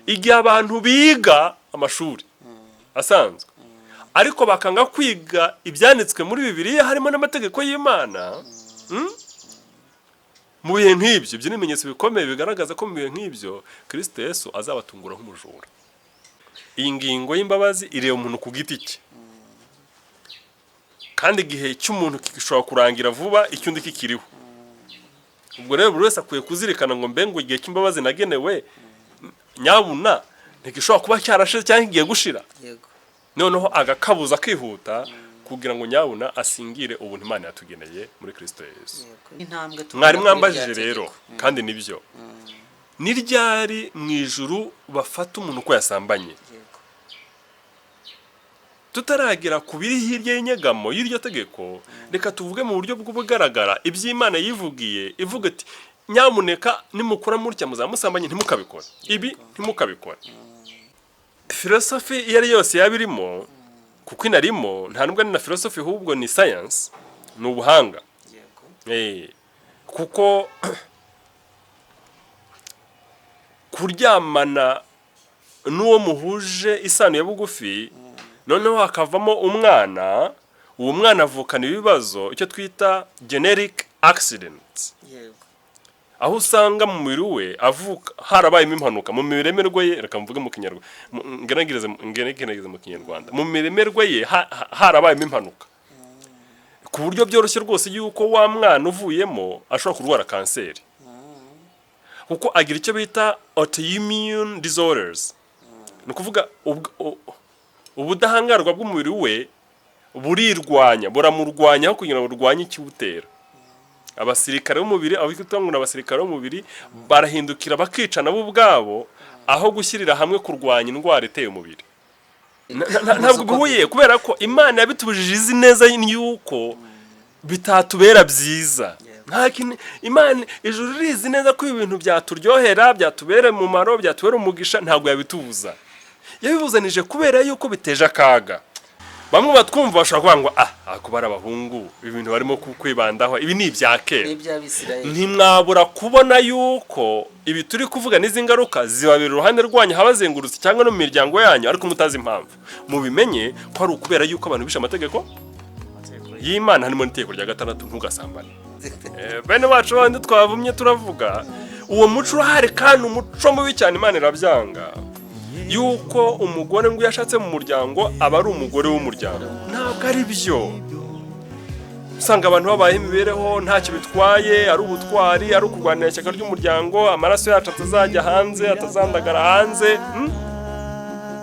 Igihe abantu biga amashuri asanzwe ariko bakanga kwiga ibyanditswe muri Bibiliya, harimo n'amategeko y'Imana, Mu bihe nk'ibyo, ibyo ni ibimenyetso bikomeye bigaragaza ko mu bihe nk'ibyo Kirisito Yesu azabatungura nk'umujura. Iyi ngingo y'imbabazi ireba umuntu ku giti cye, kandi igihe cy'umuntu gishobora kurangira vuba icy'undi kikiriho. Ubwo rero buri wese akwiye kuzirikana ngo: "Mbe ngo igihe cy'imbabazi nagenewe nyabuna ntigishobora kuba cyarashize cyangwa kigiye gushira?" Noneho agakabuza akihuta kugira ngo nyabuna asingire ubuntu Imana yatugeneye muri Kristo Yesu. Intambwe tugana Mwari kuri mwambajije rya rero tegeko. Kandi nibyo, ni ryari mu ijuru bafata umuntu uko yasambanye? Tutaragera ku biri hirya y'inyegamo y'iryo tegeko, reka tuvuge mu buryo bw'ubugaragara iby'Imana yivugiye, ivuga iti: "Nyamuneka nimukora mutya muzaba musambanye, ntimukabikore ibi, ntimukabikore." Filosofi iyo ari yose yaba irimo, kuko inarimo, nta nubwo ari na filosofi, ahubwo ni science, ni ubuhanga. Kuko kuryamana n'uwo muhuje isano ya bugufi, noneho hakavamo umwana, uwo mwana avukana ibibazo, icyo twita genetic accident, aho usanga mu mubiri we avuka harabayemo impanuka mu miremerwe ye. Reka mvuge mu Kinyarwanda, ngerageze mu Kinyarwanda, mu miremerwe ye harabayemo impanuka ku buryo byoroshye rwose yuko wa mwana uvuyemo ashobora kurwara kanseri, kuko agira icyo bita autoimmune disorders. Ni ukuvuga ubudahangarwa bw'umubiri we burirwanya, buramurwanya aho kugira ngo burwanye ikiwutera. Abasirikare b'umubiri, abo twita ngo ni abasirikare b'umubiri, barahindukira bakicana bo ubwabo aho gushyirira hamwe kurwanya indwara iteye umubiri. Ntabwo bihuye, kubera ko Imana yabitubujije izi neza yuko bitatubera byiza. Nta kintu Imana, ijuru rizi neza ko ibi bintu byaturyohera, byatubera umumaro, byatubera umugisha, ntabwo yabitubuza. Yabibuzanije kubera yuko biteje akaga. Bamwe batwumva bashobora kuvuga ngo: "Ah, kuba ari abahungu, ibi bintu barimo kwibandaho, ibi ni ibya kera." N'iby'Abisirayeli. Ntimwabura kubona yuko ibi turi kuvuga n'izi ngaruka zibabera iruhande rwanyu, habazengurutse cyangwa no mu miryango yanyu, ariko mutazi impamvu. Mubimenye ko ari ukubera yuko abantu bishe amategeko y'Imana, harimo n'itegeko rya gatandatu: "Ntugasambane." Bene bacu bandi twavumye turavuga, uwo muco urahari kandi umuco mubi cyane. Imana irabyanga yuko umugore ngo iyo ashatse mu muryango aba ari umugore w'umuryango. Ntabwo ari byo. Usanga abantu babayeho imibereho ntacyo bitwaye, ari ubutwari, ari ukurwanira ishyaka ry'umuryango, amaraso yacu atazajya hanze, atazandagara hanze,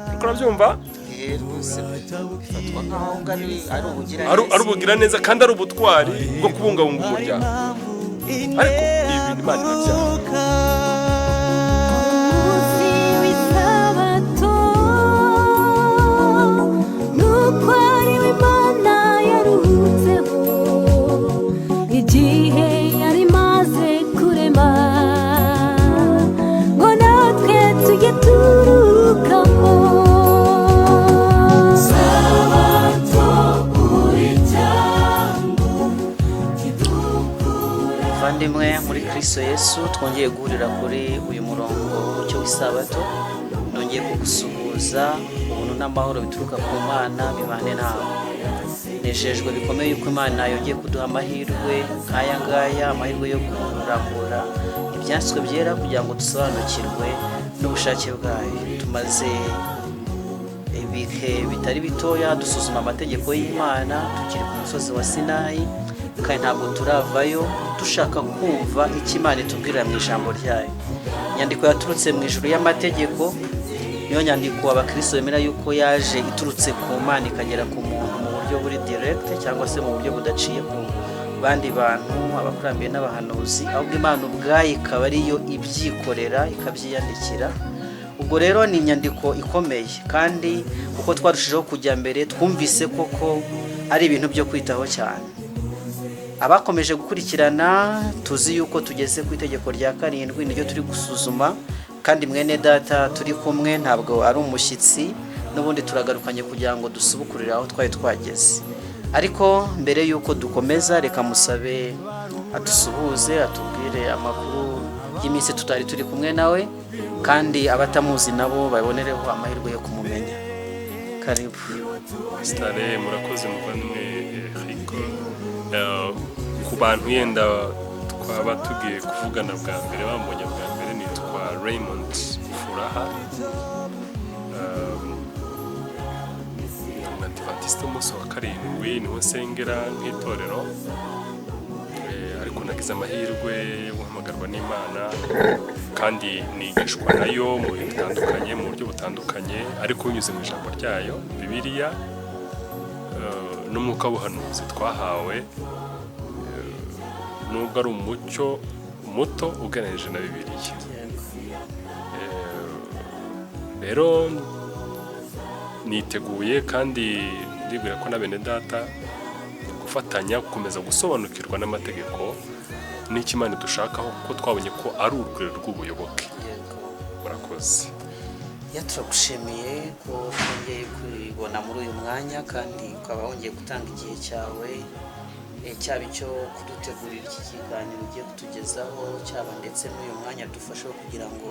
Uriko urabyumva? Rwose bifatwa nk'aho ngo ari ubugiraneza. Ari ubugiraneza kandi ari ubutwari bwo kubungabunga umuryango, ariko ibi bintu Imana irabyanga. Umunsi w'isabato nuko ariwo Imana yaruhutseho igihe yari imaze kurema, ngo natwe tujye turukamo. Sabato uri cyangwa kidukura. Bavandimwe muri Kristo Yesu, twongeye guhurira kuri uyu murongo w'umucyo w'isabato. Nongeye kugusuhuza, ubuntu n'amahoro bituruka ku Mana bibane nawe. Nejejwe bikomeye yuko Imana yongeye kuduha amahirwe nk'aya ngaya, amahirwe yo kurambura ibyanditswe byera kugira ngo dusobanukirwe n'ubushake bwayo. Tumaze ibihe bitari bitoya dusuzuma amategeko y'Imana, tukiri ku musozi wa Sinayi, kandi ntabwo turavayo, dushaka kumva icyo Imana itubwirira mu ijambo ryayo. Inyandiko yaturutse mu ijuru y'amategeko niyo nyandiko abakristo bemera yuko yaje iturutse ku Mana, ikagera ku muntu mu buryo buri direct, cyangwa se mu buryo budaciye ku bandi bantu, abakurambere n'abahanuzi, ahubwo Imana ubwayo ikaba ariyo ibyikorera, ikabyiyandikira. Ubwo rero ni inyandiko ikomeye, kandi uko twarushijeho kujya mbere twumvise koko ari ibintu byo kwitaho cyane. Abakomeje gukurikirana, tuzi yuko tugeze ku itegeko rya karindwi, niryo turi gusuzuma. Kandi mwene data turi kumwe ntabwo ari umushyitsi, n'ubundi turagarukanye kugira ngo dusubukurire aho twari twageze. Ariko mbere y'uko dukomeza, reka musabe adusuhuze, atubwire amakuru y'iminsi tutari turi kumwe nawe. Kandi abatamuzi nabo babonereho amahirwe yo kumumenya. Karibu. Sitare, murakoze muvandimwe Rico. Ku bantu yenda twaba tugiye kuvugana bwa mbere, bambonye bwa mbere, nitwa Raymond Furaha. Ni umwadivantiste w'umunsi wa karindwi, niho nsengera nk'itorero. Ariko nagize amahirwe yo guhamagarwa n'Imana kandi nigishwa nayo mu bintu bitandukanye, mu buryo butandukanye, ariko binyuze mu ijambo ryayo Bibiliya, n'umwuka w'ubuhanuzi twahawe, nubwo ari umucyo muto ugereranyije na Bibiliya. Rero niteguye kandi ndibwira ko na bene data gufatanya gukomeza gusobanukirwa n'amategeko n'icyo Imana dushakaho, kuko twabonye ko ari urugero rw'ubuyoboke. Murakoze. Ya, turagushimiye ko twongeye kubibona muri uyu mwanya, kandi ukaba wongeye gutanga igihe cyawe, cyaba icyo kudutegurira iki kiganiro ugiye kutugezaho, cyaba ndetse n'uyu mwanya dufasheho kugira ngo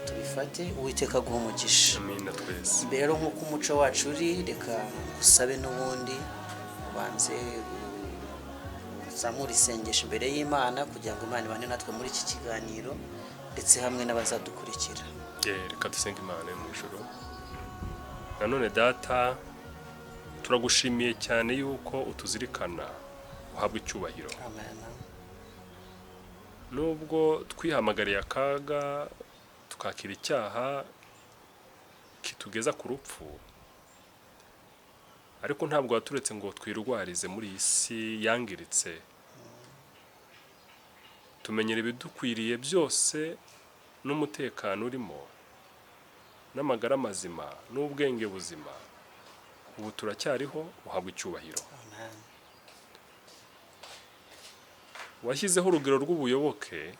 tubifate. Uwiteka aguhe umugisha. Amina twese. Mbere rero, nk'uko umuco wacu uri, reka ngusabe n'ubundi ubanze uzamure isengesho imbere y'Imana kugira ngo Imana ibane natwe muri iki kiganiro ndetse hamwe n'abazadukurikira. Reka dusenge Imana yo mu ijuru. Nanone Data, turagushimiye cyane yuko utuzirikana, uhabwa icyubahiro. Amen. Nubwo twihamagariye akaga, tukakira icyaha kitugeza ku rupfu, ariko ntabwo waturetse ngo twirwarize muri iyi si yangiritse. Tumenyera ibidukwiriye byose n'umutekano urimo n'amagara mazima n'ubwenge buzima. Ubu turacyariho, uhabwa icyubahiro. Amen. Washyizeho urugero rw'ubuyoboke,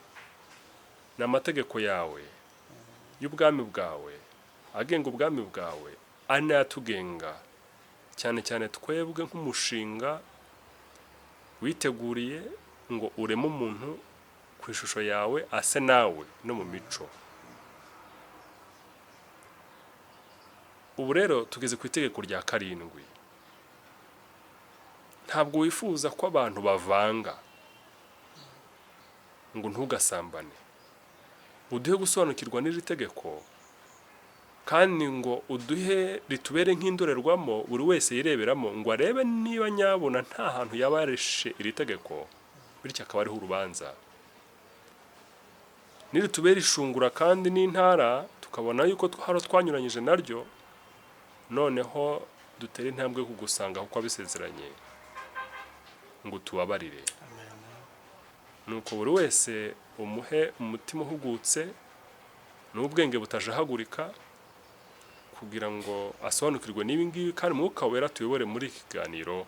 ni amategeko yawe y'ubwami bwawe agenga ubwami bwawe, anayatugenga cyane cyane twebwe nk'umushinga witeguriye ngo ureme umuntu ku ishusho yawe, ase nawe no mu mico. Ubu rero tugeze ku itegeko rya karindwi. Ntabwo wifuza ko abantu bavanga, ngo ntugasambane. Uduhe gusobanukirwa n'iri tegeko, kandi ngo uduhe ritubere nk'indorerwamo buri wese yireberamo ngo arebe niba nyabona nta hantu yaba yarishe iri tegeko, bityo akaba ariho urubanza. Niritubere ishungura kandi n'intara, tukabona yuko hari twanyuranyije naryo, noneho dutere intambwe yo kugusanga kuko wabisezeranye ngo utubabarire. Nuko buri wese umuhe umutima uhugutse n'ubwenge butajahagurika kugira ngo asobanukirwe n'ibi ngibi, kandi Umwuka Wera tuyobore muri iki kiganiro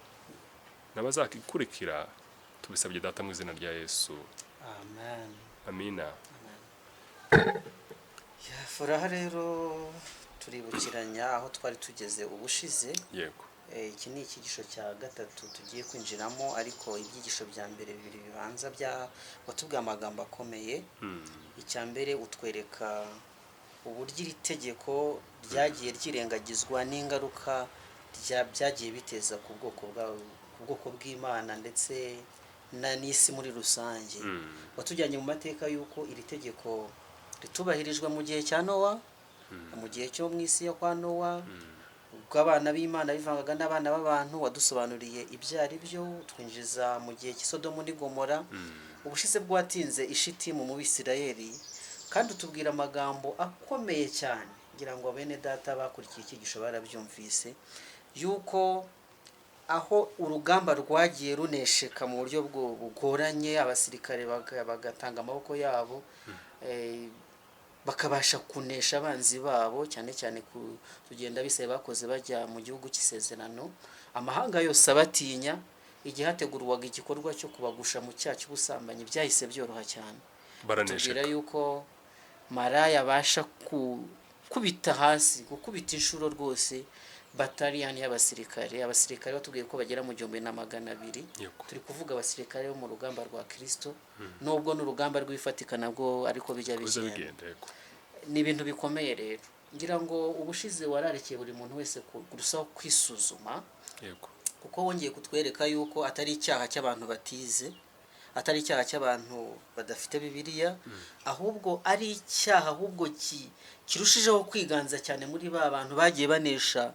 n'abazagikurikira. Tubisabye Data mu izina rya Yesu. Amen. Amina. Ya, Furaha, rero turibukiranya aho twari tugeze ubushize. Yego. Iki ni icyigisho cya gatatu tugiye kwinjiramo, ariko ibyigisho bya mbere bibiri bibanza bya watubwiye amagambo akomeye. Icya mbere utwereka uburyo iri tegeko ryagiye ryirengagizwa n'ingaruka byagiye biteza ku bwoko bw'Imana ndetse na n'isi muri rusange. Watujyanye mu mateka y'uko iri tegeko ritubahirijwe mu gihe cya Nowa, mu gihe cyo mu isi yo kwa Nowa, ubwo abana b'Imana bivangaga n'abana b'abantu. Wadusobanuriye ibyo ari byo, twinjiza mu gihe cy'Isodomu n'i Gomora. Ubushize bwatinze ishitimu mu Bisirayeli, kandi utubwira amagambo akomeye cyane, ngira ngo bene data bakurikiye icyigisho barabyumvise, yuko aho urugamba rwagiye runesheka mu buryo bugoranye, abasirikare bagatanga amaboko yabo, bakabasha kunesha abanzi babo, cyane cyane ku tugenda bisaba bakoze bajya mu gihugu cy'isezerano, amahanga yose abatinya. Igihe hategurwaga igikorwa cyo kubagusha mu cyaha cy'ubusambanyi, byahise byoroha cyane. Tubwira Baranesheka. yuko maraya abasha gukubita hasi, gukubita inshuro rwose bataliyani y'abasirikare. Abasirikare batubwiye ko bagera mu 1200. Turi kuvuga abasirikare bo mu rugamba rwa Kirisito, nubwo n'urugamba rw'ifatika nabwo ariko bijya biza bigenda. Bigenda, yego. Ni ibintu bikomeye rero. Ngira ngo ubushize wararikiye buri muntu wese kurushaho kwisuzuma, kuko wongeye kutwereka yuko atari icyaha cy'abantu batize, atari icyaha cy'abantu badafite Bibiliya, ahubwo ari icyaha ahubwo kirushijeho kwiganza cyane muri ba bantu bagiye banesha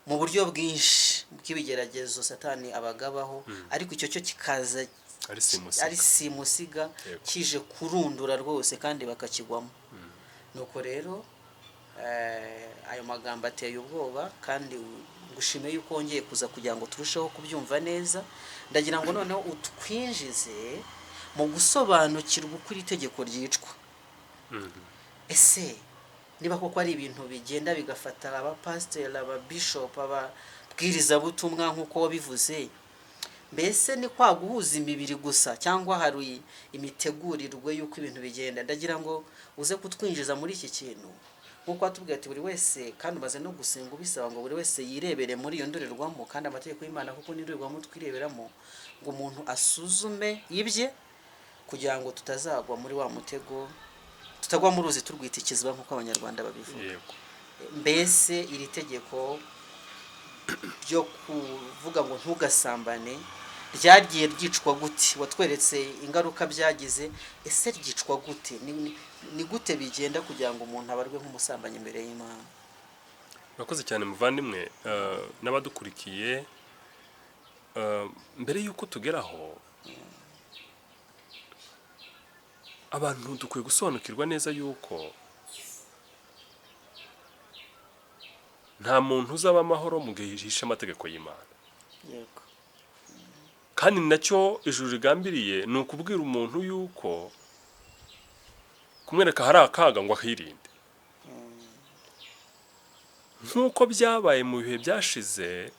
mu buryo bwinshi bw'ibigeragezo Satani abagabaho, ariko icyo cyo kikaza ari simusiga. Ari simusiga, kije kurundura rwose kandi bakakigwamo. Nuko rero ayo magambo ateye ubwoba, kandi ngushimiye yuko wongeye kuza kugira ngo turusheho kubyumva neza. Ndagira ngo noneho utwinjize mu gusobanukirwa uko iri tegeko ryicwa. Ese niba koko ari ibintu bigenda bigafata abapasiteri, ababishopu, ababwirizabutumwa nk'uko wabivuze, mbese ni kwa guhuza imibiri gusa, cyangwa hari imitegurirwe y'uko ibintu bigenda? Ndagira ngo uze kutwinjiza muri iki kintu, nk'uko watubwiye ati buri wese, kandi umaze no gusenga ubisaba ngo buri wese yirebere muri iyo ndorerwamo, kandi amategeko y'Imana kuko ni indorerwamo twireberamo, ngo umuntu asuzume ibye kugira ngo tutazagwa muri wa mutego, tutagwa mu ruzi turwita ikiziba, nk'uko Abanyarwanda babivuga. Mbese iri tegeko ryo kuvuga ngo ntugasambane ryagiye ryicwa gute? Watweretse ingaruka byagize. Ese ryicwa gute? Ni gute bigenda kugira ngo umuntu abarwe nk'umusambanyi imbere y'Imana? Urakoze cyane muvandimwe, n'abadukurikiye. Mbere y'uko tugeraho, abantu dukwiye gusobanukirwa neza yuko nta muntu uzaba amahoro mu gihe yihishe amategeko y'Imana. Kandi nacyo ijuru rigambiriye ni ukubwira umuntu yuko kumwereka hari akaga ngo ahirinde, nk'uko byabaye mu bihe byashize.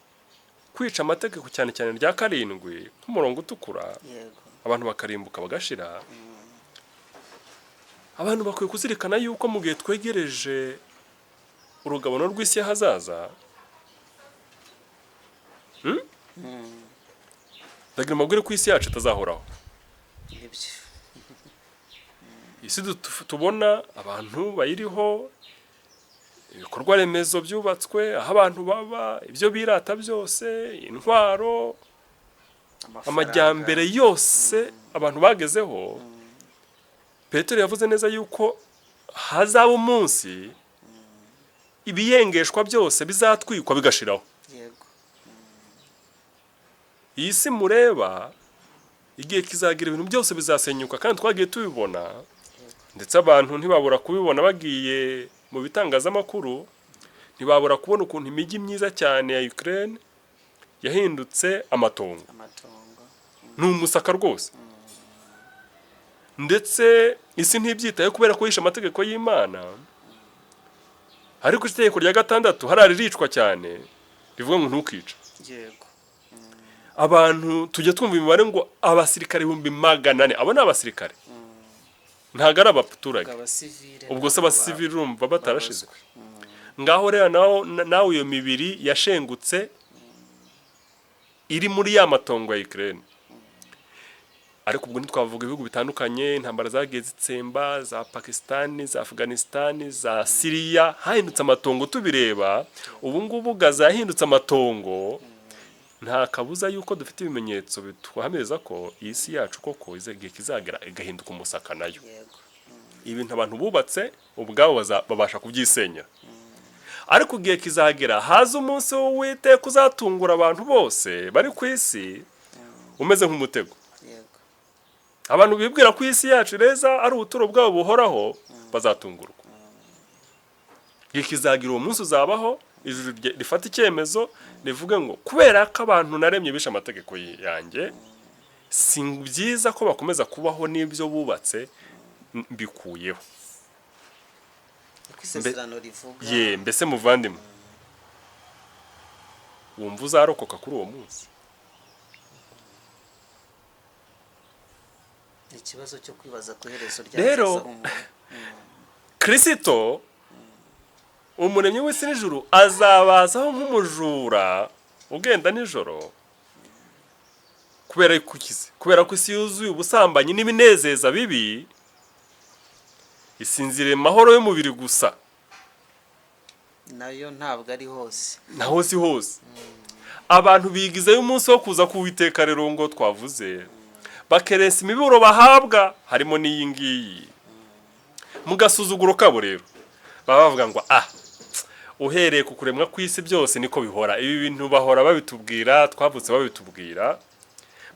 Kwica amategeko, cyane cyane rya karindwi nk'umurongo utukura, abantu bakarimbuka bagashira. Abantu bakwiye kuzirikana yuko mu gihe twegereje urugabano rw'isi y'ahazaza, Ndagira amabwire ko isi yacu itazahoraho. Nibyo. Isi tubona abantu bayiriho, ibikorwa remezo byubatswe, aho abantu baba, ibyo birata byose, intwaro, Amafaranga. amajyambere yose abantu bagezeho, Petero yavuze neza yuko hazaba umunsi ibiyengeshwa byose bizatwikwa bigashiraho. Iyi si mureba, igihe kizagira ibintu byose bizasenyuka, kandi twagiye tubibona, ndetse abantu ntibabura kubibona bagiye mu bitangazamakuru, ntibabura kubona ukuntu imijyi myiza cyane ya Ukraine yahindutse amatongo. Amatongo. Ni umusaka rwose, ndetse isi ntibyitaye kubera ko yishe amategeko y'Imana. Ariko itegeko rya gatandatu hariya riricwa cyane, rivuga ngo ntukice. Abantu tujya twumva imibare ngo abasirikare 400,000. Abo ni abasirikare, ntabwo ari abaturage. Abasivile. Ubwo se ntabwo abasivili urumva batarashize? Babazwe. Ngaho rero nawe iyo mibiri yashengutse iri muri ya matongo ya Ukraine. Ariko ubwo ntitwavuga ibihugu bitandukanye intambara zagiye zitsemba, za Pakistan, za Afghanistan, za Syria, hahindutse amatongo tubireba. Ubu ngubu Gaza yahindutse amatongo. Nta kabuza yuko dufite ibimenyetso bituhamiriza ko iyi si yacu koko igihe kizagera igahinduka umusaka nayo. Ibintu abantu bubatse ubwabo babasha kubyisenyera, ariko igihe kizagera haza umunsi w'Uwiteka uzatungura abantu bose bari ku isi umeze nk'umutego. Abantu bibwira ko isi yacu reza ari ubuturo bwabo buhoraho bazatungurwa. Igihe kizagira uwo munsi uzabaho, ijuru rifata icyemezo rivuge ngo kubera ko abantu naremye bishe amategeko yanjye, si byiza ko bakomeza kubaho n'ibyo bubatse, mbikuyeho. Uko isezerano rivuga. Ye, mbese muvandimwe, wumva uzarokoka kuri uwo munsi? Ni ikibazo cyo kwibaza ku iherezo rya Rero, nziza umuntu. Kirisito umuremyi w'isi n'ijuru azabazaho nk'umujura ugenda nijoro, kubera ko ukize, kubera ko isi yuzuye ubusambanyi n'ibinezeza bibi. Isinziriye mu mahoro y'umubiri gusa. Nayo ntabwo ari hose. Naho si hose. Abantu bigizayo umunsi wo kuza k'Uwiteka rero ngo twavuze, bakerensa imiburo bahabwa, harimo n'iyi ngiyi. Mu gasuzuguro kabo rero baba bavuga ngo: "Ah, uhereye ku kuremwa kw'isi byose niko bihora, ibi bintu bahora babitubwira, twavutse babitubwira."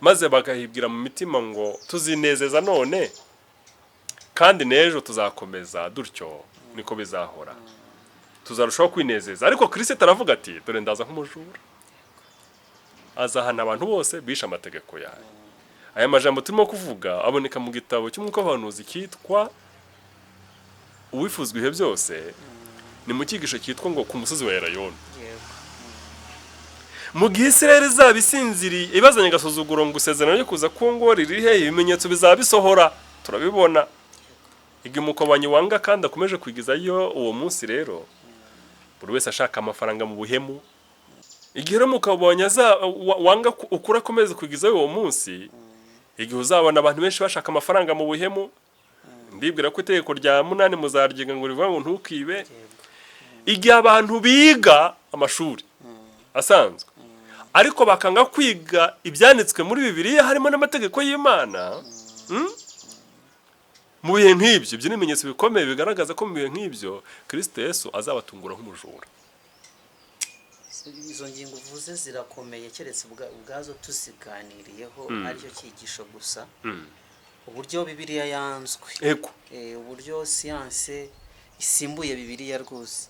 Maze bakahibwira mu mitima ngo: "Tuzinezeza none, kandi n'ejo tuzakomeza dutyo, niko bizahora, tuzarushaho kwinezeza." Ariko Kirisito aravuga ati: "Dore ndaza nk'umujura." Azahana abantu bose bishe amategeko yayo. Aya majambo turimo kuvuga aboneka mu gitabo cy'Umwuka w'Abahanuzi cyitwa Uwifuzwa Ibihe Byose, ni mu cyigisho cyitwa ngo Ku Musozi wa Elayono. Mu gihe Isirayeli izaba isinziriye, ibazanye agasuzuguro ngo: "Isezerano ryo kuza ku ngo riri hehe?" Ibimenyetso bizaba bisohora, turabibona. Igihe umukobanyi wanga kandi akomeje kwigizayo uwo munsi rero, buri wese ashaka amafaranga mu buhemu. Igihe rero umukobanyi wanga ukuri akomeza kwigizayo uwo munsi, igihe uzabona abantu benshi bashaka amafaranga mu buhemu, ndibwira ko itegeko rya munani muzaryiga ngo rivuga ngo: "Ntukibe." Igihe abantu biga amashuri asanzwe ariko bakanga kwiga ibyanditswe muri Bibiliya, harimo n'amategeko y'Imana, Mu bihe nk'ibyo, ibyo ni ibimenyetso bikomeye bigaragaza ko mu bihe nk'ibyo Kirisito Yesu azabatungura nk'umujura. Izo ngingo uvuze zirakomeye, keretse ubwazo tuziganiriyeho aricyo cyigisho gusa, uburyo Bibiliya yanzwe, uburyo siyanse isimbuye Bibiliya rwose.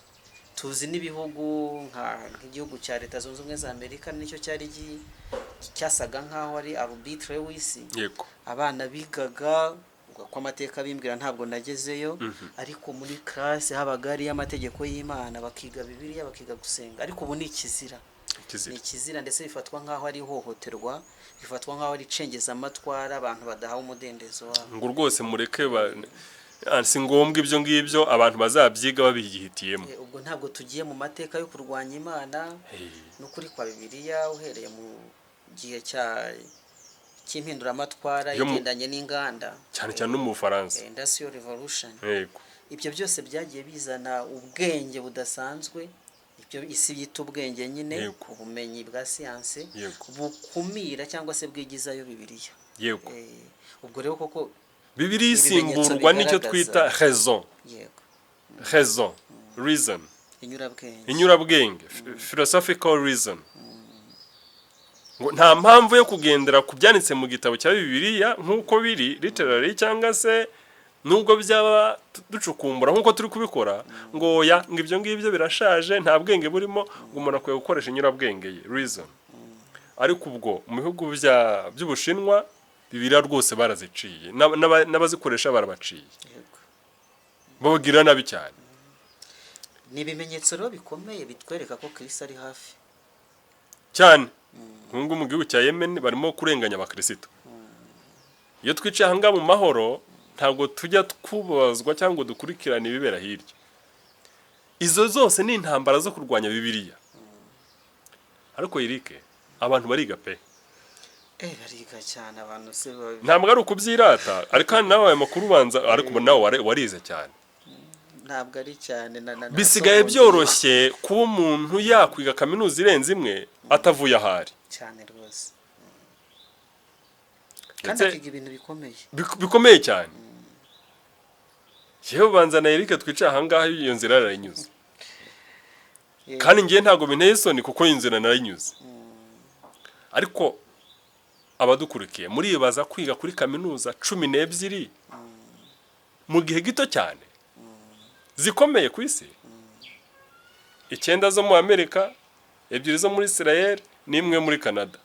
Tuzi n'ibihugu nk'igihugu cya Leta Zunze Ubumwe za Amerika, nicyo cyari cyasaga nk'aho ari arbitre w'isi. Abana bigaga, ko amateka bimbwira, ntabwo nagezeyo, ariko muri classe habaga hariyo amategeko y'Imana, bakiga Bibiliya, bakiga gusenga, ariko ubu ni ikizira. Ni Ikizira. ikizira, ndetse bifatwa nk'aho ari ihohoterwa, bifatwa nk'aho ari icengezamatwara, abantu badahawe umudendezo wabo. Ngo rwose mureke si ngombwa ibyo ngibyo, abantu bazabyiga babihitiyemo. Ubwo ntabwo tugiye mu mateka yo kurwanya Imana n'ukuri kwa Bibiliya, uhereye mu gihe cya cy'impinduramatwara igendanye n'inganda. Cyane cyane no mu Bufaransa. Industrial Revolution. Ibyo byose byagiye bizana ubwenge budasanzwe, ibyo isi yita ubwenge nyine, ubumenyi bwa siyanse bukumira cyangwa se bwigizayo Bibiliya. Ubwo rero koko Bibiliya ibimenyetso isimburwa n'icyo bigaragaza- twita raison. Raison, reason. Inyurabwenge. Inyurabwenge, philosophical reason, ngo nta mpamvu yo kugendera ku byanditse mu gitabo cya Bibiliya nk'uko biri literally, cyangwa se nubwo byaba ducukumbura nk'uko turi kubikora, ngo oya, ngo ibyo ngibyo birashaje, nta bwenge burimo, ngo umuntu akwiye gukoresha inyurabwenge ye, reason. Ariko ubwo mu bihugu by'Ubushinwa Bibiliya rwose baraziciye, n'abazikoresha barabaciye, bababwira nabi cyane. Ni ibimenyetso rero bikomeye bitwereka ko Kristo ari hafi. Cyane. Nk'ubu mu gihugu cya Yemen barimo kurenganya abakirisitu. Iyo twicaye aha ngaha mu mahoro, ntabwo tujya twubazwa cyangwa ngo dukurikirane ibibera hirya. Izo zose ni intambara zo kurwanya Bibiliya. Ariko Eric, abantu bariga pe. Bariga cyane abantu se Ntabwo ari ukubyirata, ariko kandi nawe aya makuru ubanza, ariko ubu nawe warize cyane. Ntabwo ari cyane na Bisigaye sogonze. byoroshye kuba umuntu yakwiga kaminuza irenze imwe atavuye aho ari. Cyane rwose, kandi akiga ibintu bikomeye. Bikomeye cyane. Yewe, ubanza na Eric twicaye aha ngaha iyo nzira yarayinyuze. Kandi ngiye ntabwo binteye isoni kuko iyi nzira narayinyuze. Ariko abadukurikiye, muribaza kwiga kuri kaminuza 12 mu gihe gito cyane, zikomeye ku isi, icyenda zo muri Amerika, ebyiri zo muri Israel n'imwe muri Canada.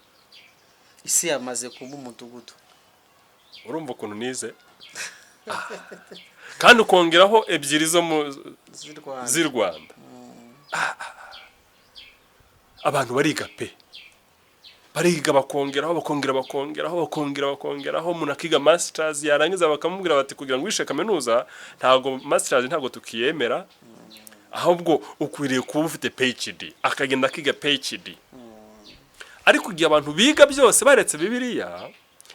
Isi yamaze kuba umudugudu. Urumva ukuntu nize? Kandi ukongeraho ebyiri zo mu z'u Rwanda. Z'i Rwanda. Abantu bariga pe, bariga, bakongeraho, bakongera, bakongeraho, bakongera, bakongeraho. Umuntu akiga masters, yarangiza bakamubwira bati: "Kugira ngo wishe kaminuza, ntabwo masters ntabwo tukiyemera, ahubwo ukwiriye kuba ufite PhD." Akagenda akiga PhD. Ariko igihe abantu biga byose baretse Bibiliya,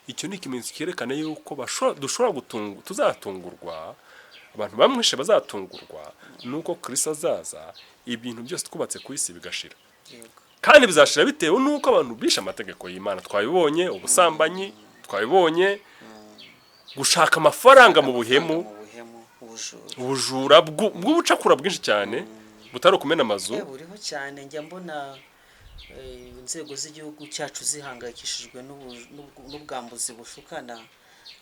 icyo ni ikimenyetso cyerekana yuko dushobora tuzatungurwa. Abantu bamwishe bazatungurwa nuko Kristo azaza, ibintu byose twubatse ku isi bigashira. Kandi bizashira bitewe n'uko abantu bishe amategeko y'Imana. Twabibonye ubusambanyi, twabibonye gushaka amafaranga mu buhemu, mu buhemu, ubujura, ubujura bw'ubucakura bwinshi cyane butari ukumena amazu. Buriho cyane. Njya mbona inzego z'igihugu cyacu zihangayikishijwe n'ubwambuzi bushukana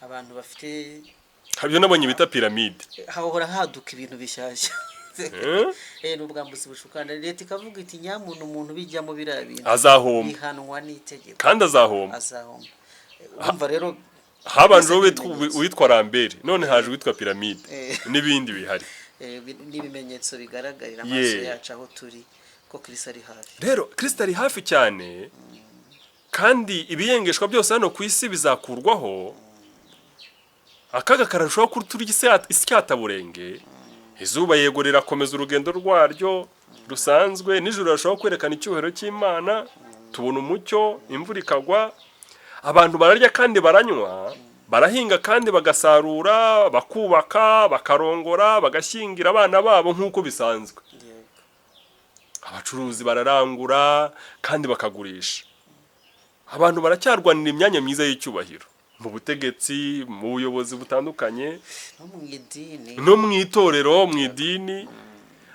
abantu bafite. Hari ibyo nabonye bita piramide. Hahora haduka ibintu bishyashya. Ni ubwambuzi bushukana. Leta ikavuga iti: "Nyamuntu, umuntu bijyamo biriya bintu Azahomba. bihanwa n'itegeko." Kandi azahomba. Azahomba. Urumva rero Habanje uwo ibimenyetso. witwa Rambere, none haje uwitwa piramide n'ibindi bihari. N'ibimenyetso bigaragarira amaso yacu aho turi ko Kristo ari hafi. Rero Kristo ari hafi cyane, kandi ibiyengeshwa byose hano ku isi bizakurwaho. Akaga kararushaho kuturya isyataburenge. Izuba yego rirakomeza urugendo rwaryo rusanzwe, nijoro rirarushaho kwerekana icyubahiro cy'Imana, tubona umucyo, imvura ikagwa, abantu bararya kandi baranywa, barahinga kandi bagasarura, bakubaka, bakarongora, bagashyingira abana babo nk'uko bisanzwe. Abacuruzi bararangura kandi bakagurisha. Abantu baracyarwanira imyanya myiza y'icyubahiro mu butegetsi, mu buyobozi butandukanye, no mu idini, no mu itorero, mu idini.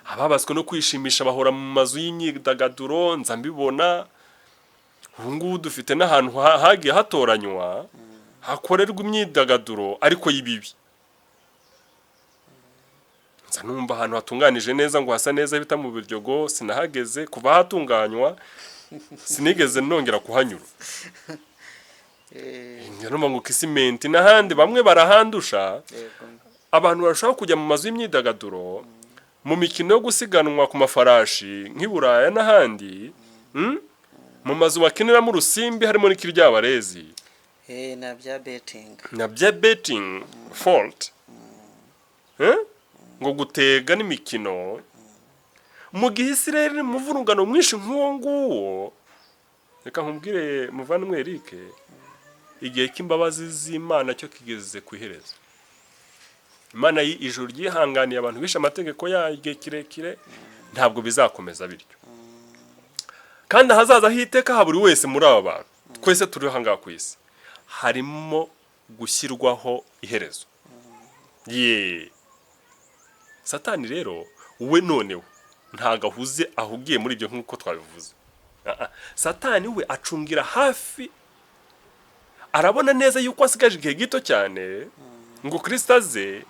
Ababaswe no kwishimisha bahora mu mazu y'imyidagaduro. Nza mbibona ubu ngubu dufite n'ahantu hagiye hatoranywa hakorerwa imyidagaduro ariko y'ibibi. Nza numva ahantu hatunganije neza ngo hasa neza bita mu Biryogo. Sinahageze kuva hatunganywa, sinigeze nongera kuhanyura. Njya numva ngo Kisimenti n'ahandi bamwe barahandusha. Abantu barashobora kujya mu mazu y'imyidagaduro, mu mikino yo gusiganwa ku mafarashi nk'i Buraya n'ahandi, Mu mazu bakiniramo urusimbi harimo n'ikiryabarezi, Na bya betting. Na bya betting fault, ngo gutega n'imikino. Mu gihe isi rero iri mu muvurungano mwinshi nk'uwo nguwo, reka nkubwire muvandimwe Eric, igihe cy'imbabazi z'Imana cyo kigeze ku iherezo. Imana ijuru ryihanganiye abantu bishe amategeko yayo igihe kirekire, ntabwo bizakomeza bityo. Kandi ahazaza h'iteka ha buri wese muri aba bantu twese turi aha ngaha ku isi harimo gushyirwaho iherezo. Ye Satani rero we noneho ntago ahuze, ahugiye muri ibyo nk'uko twabivuze. Ah, ah. Satani we acungira hafi, arabona neza yuko asigaje igihe gito cyane ngo Kristo aze,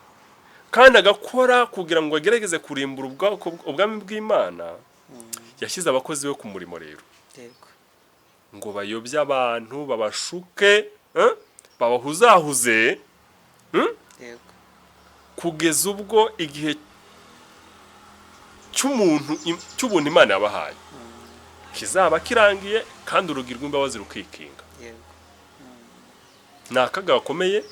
kandi agakora kugira ngo agerageze kurimbura ubwami bw'Imana. Yashyize abakozi be ku murimo rero ngo bayobye abantu, babashuke, babahuzahuze, kugeza ubwo igihe cy'umuntu cy'ubuntu Imana yabahaye kizaba kirangiye, kandi urugi rw'imbabazi rukikinga. Ni akaga gakomeye.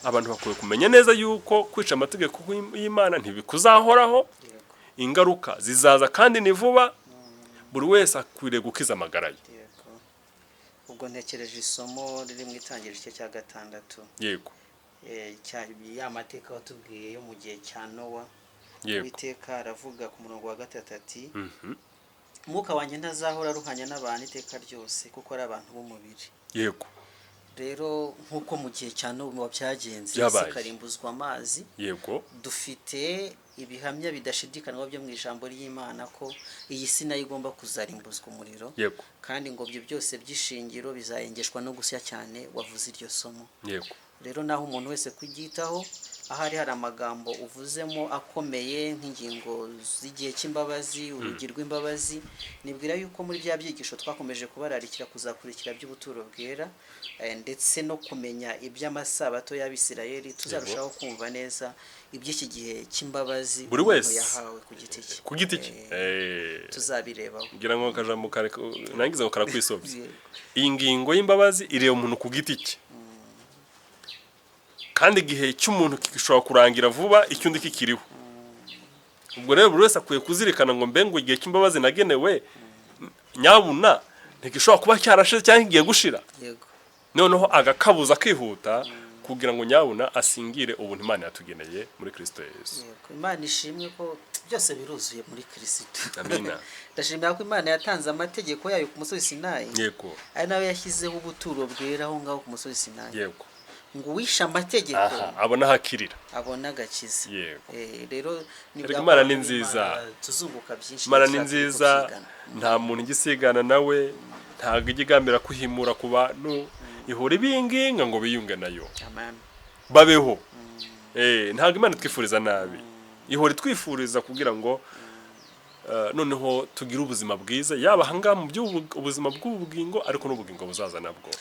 Abantu bakwiye kumenya neza yuko kwica amategeko y'Imana ntibikuzahoraho. Ingaruka zizaza kandi ni vuba. Buri wese akwiriye gukiza amagara ye. Yego, ubwo ntekereje isomo riri mu Itangiriro igice cya 6. Ya mateka watubwiye yo mu gihe cya Nowa. Uwiteka aravuga ku murongo wa 3 ati: "Umwuka wanjye ntazahora aruhanya n'abantu iteka ryose, kuko ari abantu b'umubiri." Rero nk'uko mu gihe cya Nowa byagenze, isi Byabaye. ikarimbuzwa amazi, dufite ibihamya bidashidikanywa byo mu ijambo ry'Imana ko iyi si nayo igomba kuzarimbuzwa umuriro, kandi ngo ibyo byose by'ishingiro bizayengeshwa no gusya cyane. Wavuze iryo somo. Rero naho umuntu wese kuryitaho, ahari hari amagambo uvuzemo akomeye nk'ingingo z'igihe cy'imbabazi, urugi rw'imbabazi, nibwira yuko muri bya byigisho twakomeje kubararikira kuzakurikira by'ubuturo bwera, ndetse no kumenya iby'amasabato y'Abisirayeli, tuzarushaho kumva neza iby'iki gihe cy'imbabazi Buri umuntu wese. yahawe ku giti cye. Ku giti cye. Tuzabirebaho. Ngira ngo akajambo kare nangize ngo karakwisobye. Yego. Iyi ngingo y'imbabazi ireba umuntu ku giti cye, kandi igihe cy'umuntu gishobora kurangira vuba icy'undi kikiriho. Ubwo rero buri wese akwiye kuzirikana ngo: "Mbe ngo igihe cy'imbabazi nagenewe nyabuna ntigishobora kuba cyarashize cyangwa kigiye gushira?" Noneho agakabuza akihuta. Ukugira ngo nyabuna asingire ubuntu Imana yatugeneye muri Kristo Yesu. Yego, Imana ishimwe ko byose biruzuye muri Kirisitu. Amina. Ndashimira ko Imana yatanze amategeko yayo ku musozi Sinayi, ari nawe yashyizeho ubuturo bwera aho ngaho ku musozi Sinayi, ngo uwishe amategeko Aha abona ahakirira. abone agakiza. Rero ni Erega bwa Imana ni bwoko nziza. bw'Imana, tuzunguka byinshi Imana ni dushaka nziza. kubyigana. Nta muntu igisigana nawe, ntabwo ijya igambira kuhimura ku bantu, ihora ibinginga ngo biyunge nayo. Amen. Babeho. Ntabwo Imana itwifuriza nabi, ihora itwifuriza kugira ngo noneho tugire ubuzima bwiza, yaba ahangaha mu by'ubuzima bw'ubugingo, ariko n'ubugingo buzaza nabwo.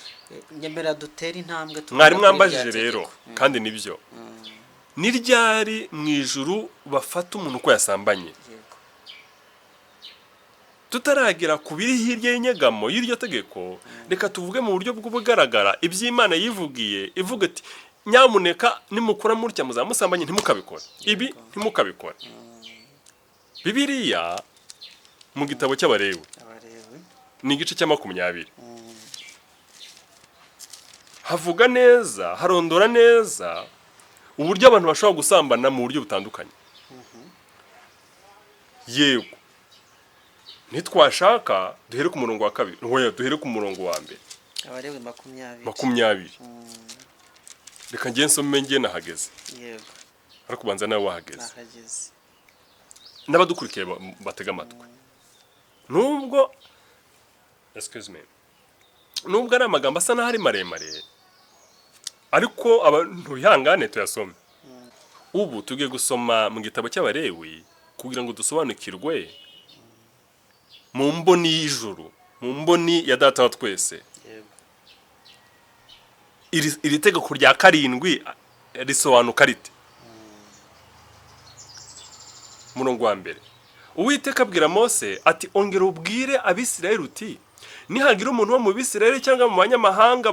Nyemera dutere intambwe tugana Mwari kuri mwambajije rya rero tegeko. Kandi nibyo, ni ryari mu ijuru bafata umuntu uko yasambanye? Tutaragera ku biri hirya y'inyegamo y'iryo tegeko, reka tuvuge mu buryo bw'ubugaragara iby'Imana yivugiye, ivuga iti: "Nyamuneka nimukora mutya muzamusambanye, ntimukabikore ibi, ntimukabikore." Bibiliya mu gitabo cy'Abarewe, Abarewe. ni igice cya 20, havuga neza, harondora neza uburyo abantu bashobora gusambana mu buryo butandukanye. Yego, ntitwashaka duhere ku murongo wa kabiri, oya, duhere ku murongo wa mbere. Abarewe 20. 20. Reka ngiye nsome, ngiye nahageze. Ariko ubanza nawe wahageze. Nahageze. N'abadukurikiye batega amatwi, nubwo, excuse me, nubwo ari amagambo asa n'aho ari maremare, ariko abantu bihangane tuyasome. Ubu tugiye gusoma mu gitabo cy'Abarewi kugira ngo dusobanukirwe mu mboni y'ijuru, mu mboni ya Data wa twese, iri tegeko rya karindwi risobanuka rite. Umurongo wa mbere: Uwiteka abwira Mose ati: "Ongera ubwire Abisirayeli uti: nihagira umuntu wo mu Bisirayeli cyangwa mu banyamahanga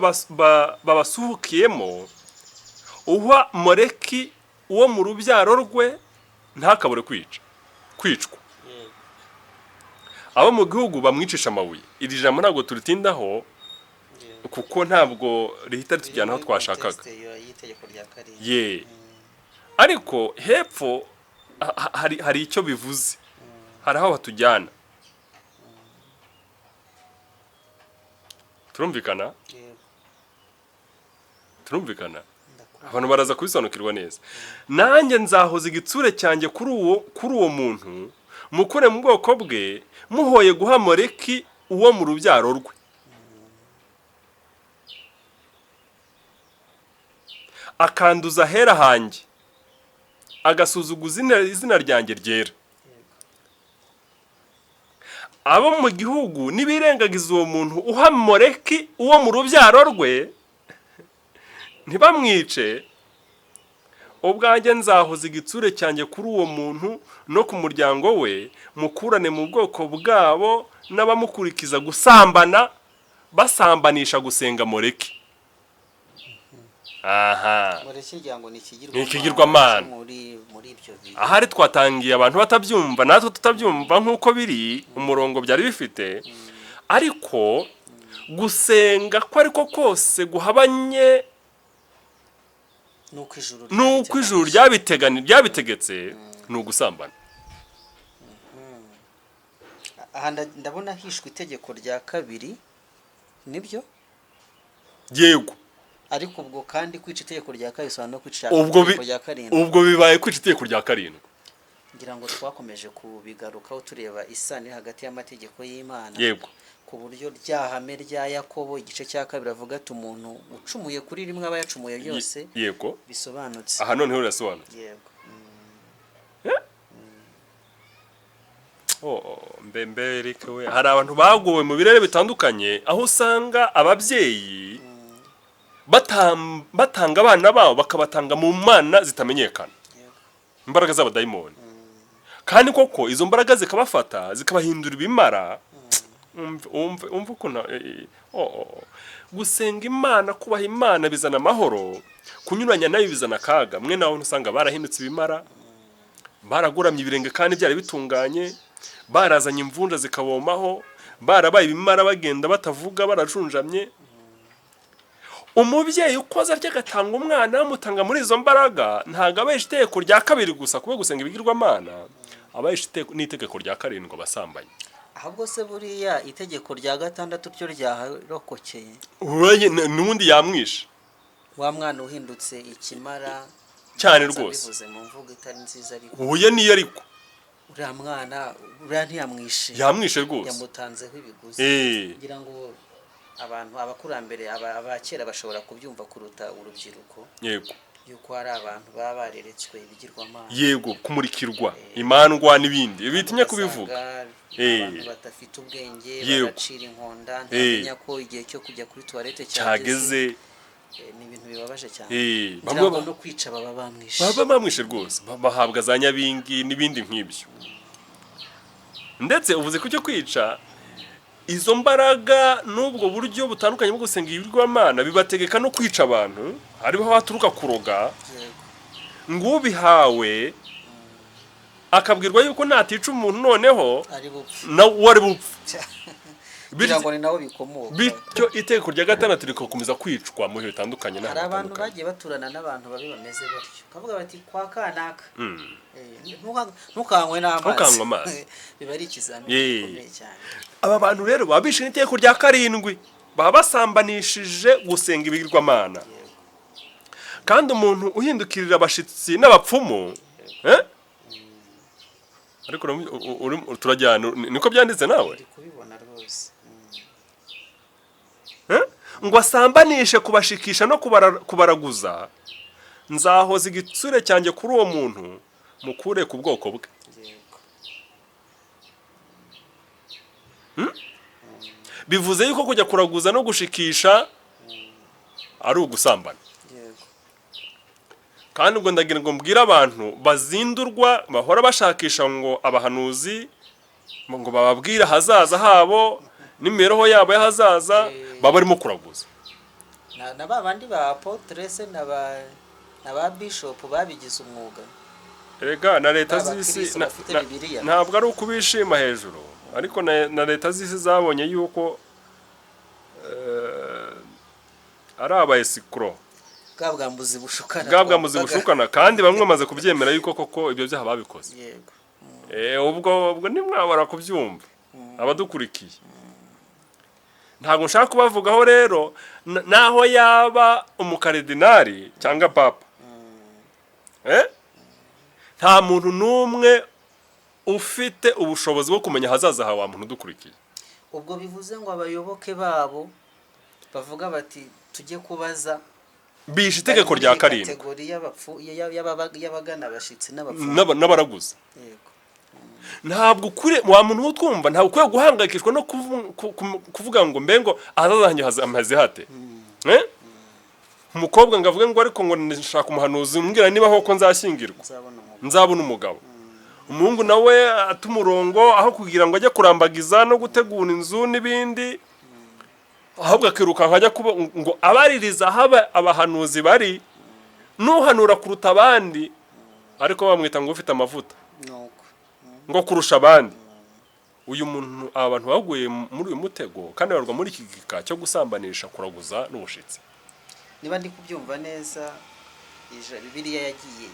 babasuhukiyemo uha Moleki uwo mu rubyaro rwe, ntakabure kwicwa. Abo mu gihugu bamwicisha amabuye." Iri jambo ntabwo turitindaho kuko ntabwo rihita ritujyana aho Biri muri twashakaga. contexte y'itegeko rya karindwi. Ye, ariko hepfo hari icyo bivuze, hari aho batujyana. Turumvikana? Yego. Turumvikana? Ndakumva. Abantu baraza kubisobanukirwa neza. "Nanjye nzahoza igitsure cyanjye kuri uwo muntu, mukure mu bwoko bwe, muhoye guha Moleki uwo mu rubyaro rwe, akanduza ahera hanjye, agasuzuguza izina ryanjye ryera. Abo mu gihugu nibirengagiza uwo muntu uha Moleki uwo mu rubyaro rwe, ntibamwice, ubwanjye nzahoza igitsure cyanjye kuri uwo muntu no ku muryango we, mukurane mu bwoko bwabo n'abamukurikiza gusambana, basambanisha gusenga Moleki." Aha. Moleki ngira ngo ni ikigirwamana. Ni ikigirwamana. Cyo muri ibyo bihe. Ahari twatangiye abantu batabyumva, natwe tutabyumva nk'uko biri umurongo byari bifite, ariko gusenga ko ariko kose guhabanye nuko ijuru n'uko ijuru ryabitegetse ni ugusambana. Aha ndabona hishwe itegeko rya kabiri, nibyo? Yego. Ariko ubwo kandi kwica itegeko rya kabiri bisobanura no kwica Ubwo itegeko rya karindwi. Ubwo bibaye kwica itegeko rya karindwi. Ngira ngo twakomeje kubigarukaho tureba isano iri hagati y'amategeko y'Imana, ku buryo rya hame rya Yakobo igice cya kabiri avuga ati: "Umuntu ucumuye kuri rimwe aba yacumuye yose." Bisobanutse. Aha noneho birasobanutse. Yego. Oh, mbe mbereke we, hari abantu bagowe mu birere bitandukanye, aho usanga ababyeyi batanga abana babo, bakabatanga mu mana zitamenyekana, imbaraga z'abadayimoni, kandi koko izo mbaraga zikabafata, zikabahindura ibimara. Umve, umve, umve ukuntu oh, oh. Gusenga Imana, kubaha Imana bizana amahoro, kunyuranya nayo bizana akaga. Mwe nawe usanga barahindutse ibimara, baragoramye ibirenge kandi byari bitunganye, barazanye imvunja zikabomaho, barabaye ibimara, bagenda batavuga, barajunjamye. Umubyeyi ukoze atya agatanga umwana, amutanga muri izo mbaraga, ntabwo aba yishe itegeko rya kabiri gusa kuba gusenga ibigirwamana, aba yishe n'itegeko rya karindwi, abasambanyi. Ahubwo se buriya itegeko rya gatandatu ryo ryaharokokeye? N'ubundi yamwishe. Wa mwana uhindutse ikimara. Cyane. Nza Rwose. Bivuze mu mvugo itari nziza, ariko Huye niyo, ariko uriya mwana, uriya ntiyamwishe? Yamwishe rwose. Yamutanzeho ibiguzi. Kugira ngo abantu, abakurambere, aba kera bashobora kubyumva kuruta urubyiruko, yuko hari abantu baba bareretswe ibigirwamana. Yego, kumurikirwa imandwa n'ibindi bitinya kubivuga. Ugasanga abantu badafite ubwenge, baracira inkonda, ntabamenya ko igihe cyo kujya kuri toilette cyageze. Cyageze. Ni ibintu bibabaje cyane. Ngira Bamwe ngo no kwica baba bamwishe. Baba bamwishe rwose. Bahabwa za nyabingi n'ibindi nk'ibyo. Ndetse uvuze ku cyo kwica, izo mbaraga n'ubwo buryo butandukanye bwo gusenga ibigirwamana bibategeka no kwica abantu, hariho haturuka kuroga. Ngo ubihawe akabwirwa yuko natica umuntu noneho ari bupfe, nawe uwo ari bupfe. Kugira ngo ni naho bikomoka. Bityo itegeko rya gatandatu rigakomeza kwicwa mu bihe bitandukanye Hari n'ahantu abantu hatandukanye. bagiye baturana n'abantu babi bameze batyo, kavuga bati kwa kanaka ntukanywe n'amazi. Ntukanywe amazi. Biba ari ikizamini gikomeye cyane. Aba bantu rero baba bishe n'itegeko rya karindwi, baba basambanishije gusenga ibigirwamana. Kandi umuntu uhindukirira abashitsi n'abapfumu, eh? Ariko turajyana, niko byanditse nawe? Ndi kubibona rwose. Eh? Ngo asambanishe kubashikisha no kubaraguza, nzahoza igitsure cyanjye kuri uwo muntu, mukure ku bwoko bwe. Bivuze yuko kujya kuraguza no gushikisha ari ugusambana. Kandi ubwo ndagira ngo mbwire abantu bazindurwa, bahora bashakisha ngo abahanuzi ngo bababwire ahazaza habo n'imibereho yabo y'ahazaza, baba barimo kuraguza. Na ba bandi ba apôtre se na ba bishop babigize umwuga. Erega na leta Ba z'isi bakristo bafite Bibiliya. Ntabwo ari ukubishima hejuru, ariko na leta z'isi zabonye yuko ari aba escrocs. Bwa bwambuzi bushukana. Bwa bwambuzi twavugaga. bushukana, kandi bamwe bamaze kubyemera yuko koko ibyo byaha babikoze. Ubwo ntimwabara kubyumva, abadukurikiye. Ntabwo nshaka kubavugaho rero, naho yaba umukaridinari cyangwa papa, eh? Nta muntu n'umwe ufite ubushobozi bwo kumenya ahazaza hawe, wa muntu udukurikiye. Ubwo bivuze ngo abayoboke babo bavuga bati tujye kubaza, Bishe itegeko bari rya muri karindwi. catégorie y'abagana abashitsi n'abapfu. N'abaraguza. Ntabwo ukwiye, wa muntu utwumva, ntabwo ukwiye guhangayikishwa no kuvuga ngo mbe ngo ahazaza hanjye hameze hate, eh? Umukobwa ngo avuge ngo ariko ngo nshaka umuhanuzi umbwira niba koko nzashyingirwa, Nzabona umugabo. nzabona umugabo. Umuhungu nawe ata umurongo, aho kugira ngo ajye kurambagiza no gutegura inzu n'ibindi, ahubwo akirukanka ajya kuba ngo abaririza aho abahanuzi bari, n'uhanura kuruta abandi, ariko bamwita ngo ufite amavuta Nuko ngo kurusha abandi. Uyu muntu, aba bantu baguye muri uyu mutego kandi barwa muri iki gika cyo gusambanisha kuraguza n'ubushitsi. Niba ndi kubyumva neza, Bibiliya yagiye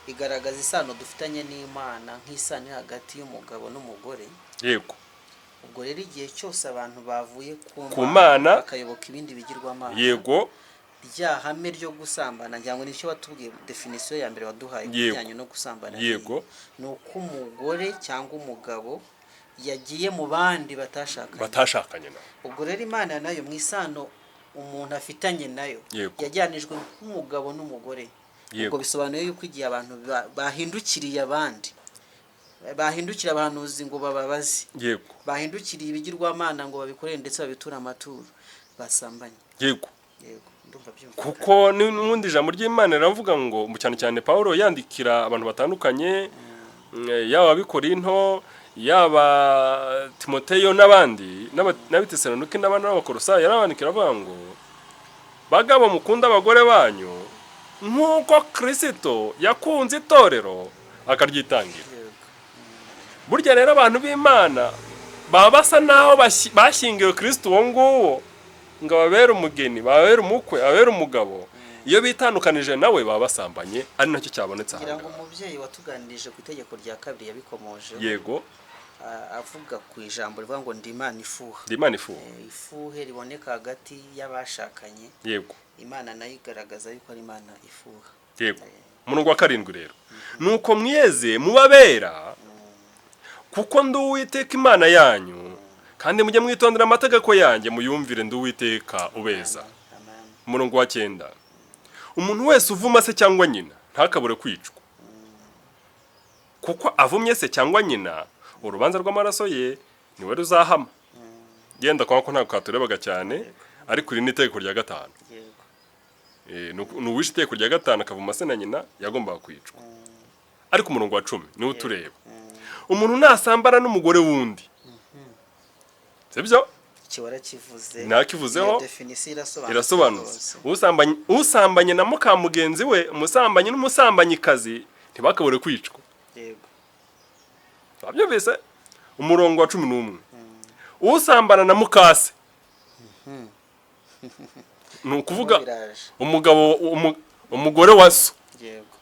igaragaza isano dufitanye n'Imana nk'isano iri hagati y'umugabo n'umugore. Ubwo rero igihe cyose abantu bavuye ku Ku Mana, bakayoboka ibindi bigirwamana, rya hame ryo gusambana, ngira ngo nicyo watubwiye, définition ya mbere waduhaye ku bijyanye no gusambana, ni uko umugore cyangwa umugabo yagiye mu bandi batashakanye. Batashakanye nawe. Ubwo rero Imana nayo, mu isano umuntu afitanye nayo, yajyanijwe nk'umugabo n'umugore. Ubwo bisobanuye yuko igihe abantu bahindukiriye abandi, bahindukira abahanuzi ngo bababaze, bahindukiriye ibigirwamana ngo babikorere ndetse babiture amaturo, basambanye. Yego, ndumva byumvikana. Kuko n'ubundi ijambo ry'Imana riravuga ngo cyane cyane Pawulo yandikira abantu batandukanye, yaba ab'Ikorinto, yaba Timoteyo n'abandi, n'ab'Itesalonike n'abandi n'Abakorosayi, yarabandikira avuga ngo: "Bagabo, mukunda abagore banyu nk'uko Kirisito yakunze itorero akaryitangira." Burya rero abantu b'Imana baba basa naho bashyingiwe Kirisito uwo nguwo. ngo ababere umugeni, babere umukwe, ababere umugabo, iyo bitandukanije nawe baba basambanye, ari nacyo cyabonetse aha Ngira ngo ngaha. umubyeyi watuganirije ku itegeko rya kabiri yabikomoje, avuga ku ijambo rivuga ngo ndi Imana ifuha. Ndi Imana ifuha. Ifuhe riboneka hagati y'abashakanye. Imana nayo igaragaza yuko ari Imana ifuha. Yego. Umurongo wa 7 rero: "Nuko mwiyeze mubabera, kuko ndi Uwiteka Imana yanyu, kandi mujye mwitondera amategeko yanjye muyumvire, ndi Uwiteka ubeza." Amen. Umurongo wa 9: "Umuntu wese uvuma se cyangwa nyina ntakabure kwicwa. Kuko avumye se cyangwa nyina, urubanza rw'amaraso ye niwe ruzahama." Genda kwa ko ntabwo katurebaga cyane, ariko iri ni itegeko rya 5. Ni uwishe itegeko rya 5 akavuma se na nyina yagombaga kwicwa. Ariko umurongo wa 10 niwo utureba: "Umuntu nasambana n'umugore wundi," sibyo? Iki warakivuze. Nakivuzeho. Iyo définition irasobanutse Irasobanutse. rwose. Usambanye na muka mugenzi we, umusambanyi n'umusambanyikazi ntibakabure kwicwa. Wabyumvise? Umurongo wa 11: "Usambana na mukase," ni ukuvuga Biraje. umugabo, umugore wa so. Yego,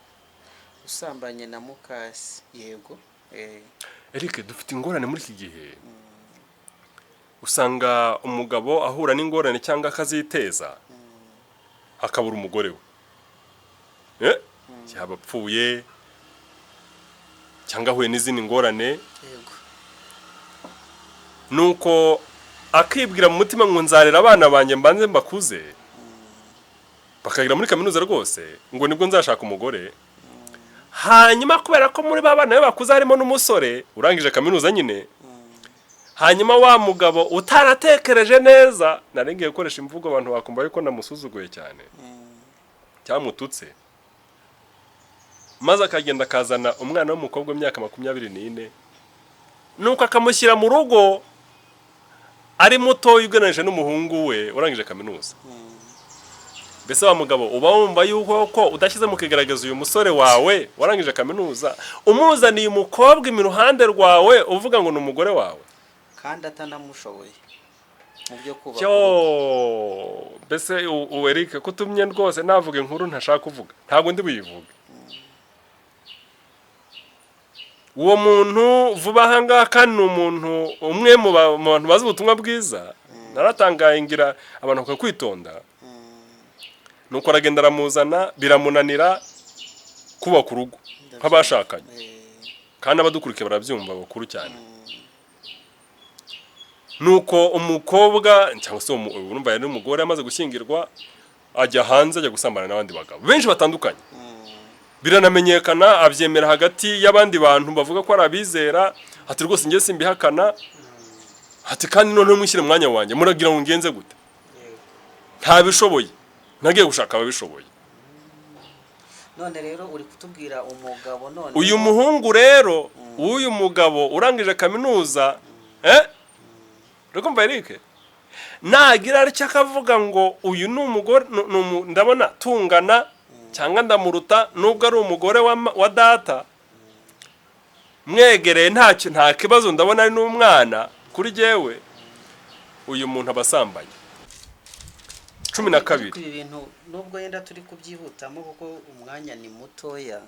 usambanye na mukase, yego. Eric, dufite ingorane muri iki gihe. Usanga umugabo ahura n'ingorane cyangwa akaziteza, akabura umugore we, yaba apfuye cyangwa ahuye n'izindi ngorane, nuko akibwira mu mutima ngo nzarera abana banjye, mbanze mbakuze bakagera muri kaminuza rwose, ngo nibwo nzashaka umugore. Hanyuma kubera ko muri ba bana be bakuze harimo n'umusore urangije kaminuza nyine, hanyuma wa mugabo utaratekereje neza, nari ngiye gukoresha imvugo abantu bakumva yuko namusuzuguye cyane cyamututse, maze akagenda akazana umwana w'umukobwa w'imyaka 24, nuko akamushyira mu rugo ari mutoya ugereranije n'umuhungu we urangije kaminuza. Mbese wa mugabo, uba wumva yuko ko udashyize mu kigaragaza uyu musore wawe warangije kaminuza, umuzaniye umukobwa iruhande rwawe uvuga ngo ni umugore wawe, Kandi atanamushoboye mu byo kubaka Cyo urugo. Mbese u Eric, kutumye rwose navuga inkuru ntashaka kuvuga, ntabwo ndi buyivuge. Uwo muntu vuba aha ngaha, kandi ni umuntu umwe mu bantu bazi ubutumwa bwiza, naratangaye ngira abantu bakwiye kwitonda. Nuko aragenda aramuzana, biramunanira kubaka urugo nk'abashakanye. Kandi abadukurikiye barabyumva, bakuru cyane. Nuko umukobwa cyangwa se urumva yari umugore amaze gushyingirwa, ajya hanze, ajya gusambana n'abandi bagabo benshi batandukanye, biranamenyekana, abyemera hagati y'abandi bantu bavuga ko ari abizera, ati rwose njye simbihakana, ati kandi noneho mwishyire mu mwanya wanjye, muragira ngo ngenze gute? Ntabishoboye, nagiye gushaka ababishoboye. None rero uri kutubwira umugabo none Uyu muhungu rero w'uyu mugabo urangije kaminuza, urikumva Eric, nagira atya akavuga ngo uyu ni umugore, ndabona tungana cyangwa ndamuruta, nubwo ari umugore wa data, mwegereye ntacyo, nta kibazo, ndabona ari n'umwana kuri jyewe, uyu muntu aba asambanye. 12. Ariko ibi bintu, nubwo yenda turi kubyihutamo kuko umwanya ni mutoya,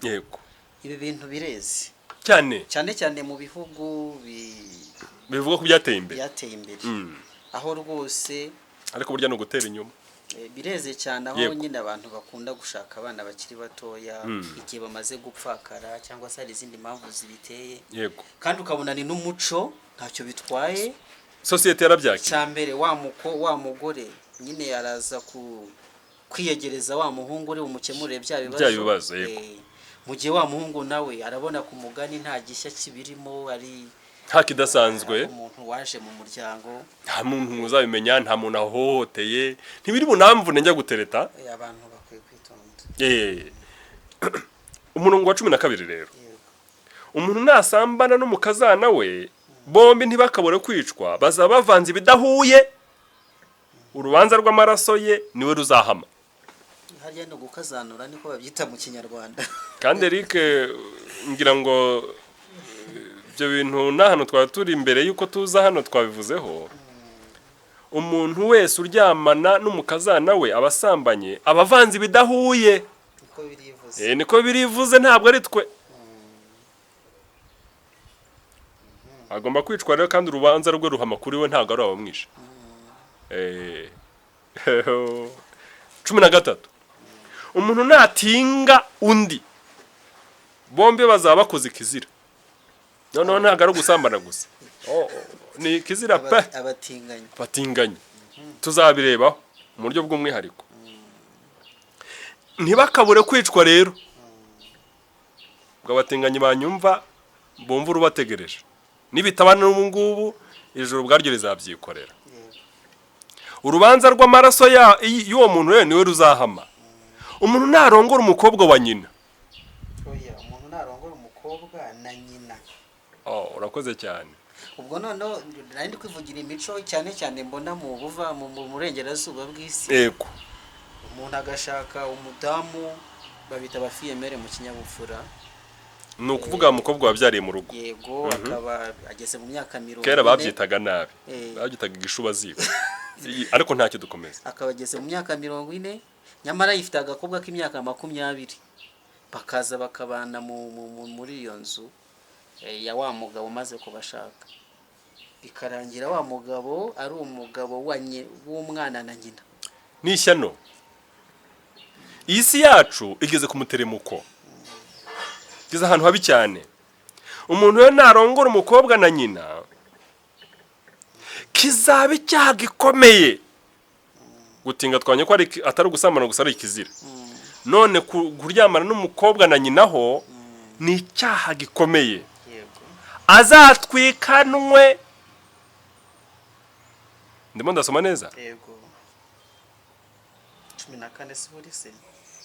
ibi bintu bireze Cyane. cyane cyane mu bihugu Bivuga ko byateye imbere. byateye imbere, aho rwose Ariko burya ni ugutera inyuma. Bireze cyane aho nyine abantu bakunda gushaka abana bakiri batoya, igihe bamaze gupfakara cyangwa se hari izindi mpamvu zibiteye, kandi ukabona ni n'umuco, ntacyo bitwaye. Sosiyete yarabyakiriye. Cya mbere, wa mugore nyine araza ku kwiyegereza wa muhungu uri bumukemurire bya bibazo. Bya bibazo, yego. Mu gihe wa muhungu nawe arabona ku mugani nta gishya kibirimo, ari Nta kidasanzwe. umuntu waje mu muryango. Nta muntu uzabimenya, nta muntu ahohoteye, ntibiri bunamvune njya gutereta. Abantu bakwiye kwitonda. Umurongo wa 12 rero: "Umuntu nasambana n'umukazana we, bombi ntibakabure kwicwa, bazaba bavanze ibidahuye, urubanza rw'amaraso ye niwe ruzahama." Harya ni ugukazanura, niko babyita mu Kinyarwanda. Kandi Eric, ngira ngo ibyo bintu n'ahantu twari turi imbere y'uko tuza hano twabivuzeho. Umuntu wese uryamana n'umukazana we aba asambanye, aba avanze ibidahuye. Niko birivuze. Niko birivuze, ntabwo ari twe. Agomba kwicwa rero, kandi urubanza rwe ruhama kuri we, ntabwo ari abamwishe. 13, umuntu natinga undi, bombi bazaba bakoze ikizira. Noneho ntabwo ari ugusambana gusa. Oh, ni ikizira pe. Abatinganyi. Batinganye tuzabirebaho mu buryo bw'umwihariko. Ntibakabure kwicwa rero. Ubwo abatinganyi banyumva bumva urubategereje, nibitaba n'ubu ngubu, ijuru ubwaryo rizabyikorera. Urubanza rw'amaraso y'uwo muntu rero niwe ruzahama. Umuntu narongora umukobwa wa nyina. Oya, umuntu narongora umukobwa na nyina. Oh, urakoze cyane. Ubwo noneho nari ndi kwivugira imico cyane cyane mbona mu buva mu burengerazuba bw'isi. Umuntu agashaka umudamu babita abafiyemere mu kinyabupfura. Ni ukuvuga umukobwa wabyariye mu rugo. Yego, akaba ageze mu myaka 40. Kera babyitaga nabi. Babyitaga igishubaziko, ariko ntacyo, dukomeza. Akaba ageze mu myaka 40, nyamara yifite agakobwa k'imyaka 20, bakaza bakabana muri iyo nzu ya wa mugabo umaze kubashaka, bikarangira wa mugabo ari umugabo w'umwana na nyina. Ni ishyano. Iyi si yacu igeze ku muteremuko, igeze ahantu habi cyane. Umuntu we narongora umukobwa na nyina, kizaba icyaha gikomeye. Gutinga twanye ko atari ugusambana gusa, ari ikizira. None kuryamana n'umukobwa na nyina ho ni icyaha gikomeye. Azatwikanwe. Ndimo ndasoma neza? Yego, 14 si buri se?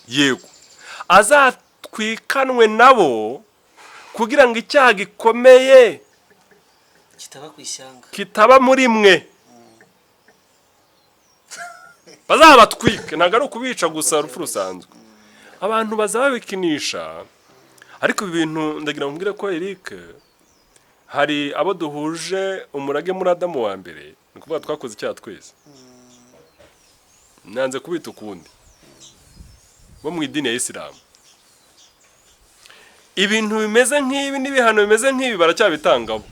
Yego, azatwikanwe nabo kugira ngo icyaha gikomeye kitaba ku ishyanga, kitaba muri mwe. Bazabatwike. Ntabwo ari ukubica gusa urupfu rusanzwe. Abantu bazabikinisha, ariko ibi bintu ndagira ngo mbwire ko Eric, hari abo duhuje umurage muri Adamu wa mbere, ni ukuvuga twakoze icyaha twese. Nanze kubita ukundi, bo mu idini ya Isilamu, ibintu bimeze nk'ibi n'ibihano bimeze nk'ibi baracyabitangaho.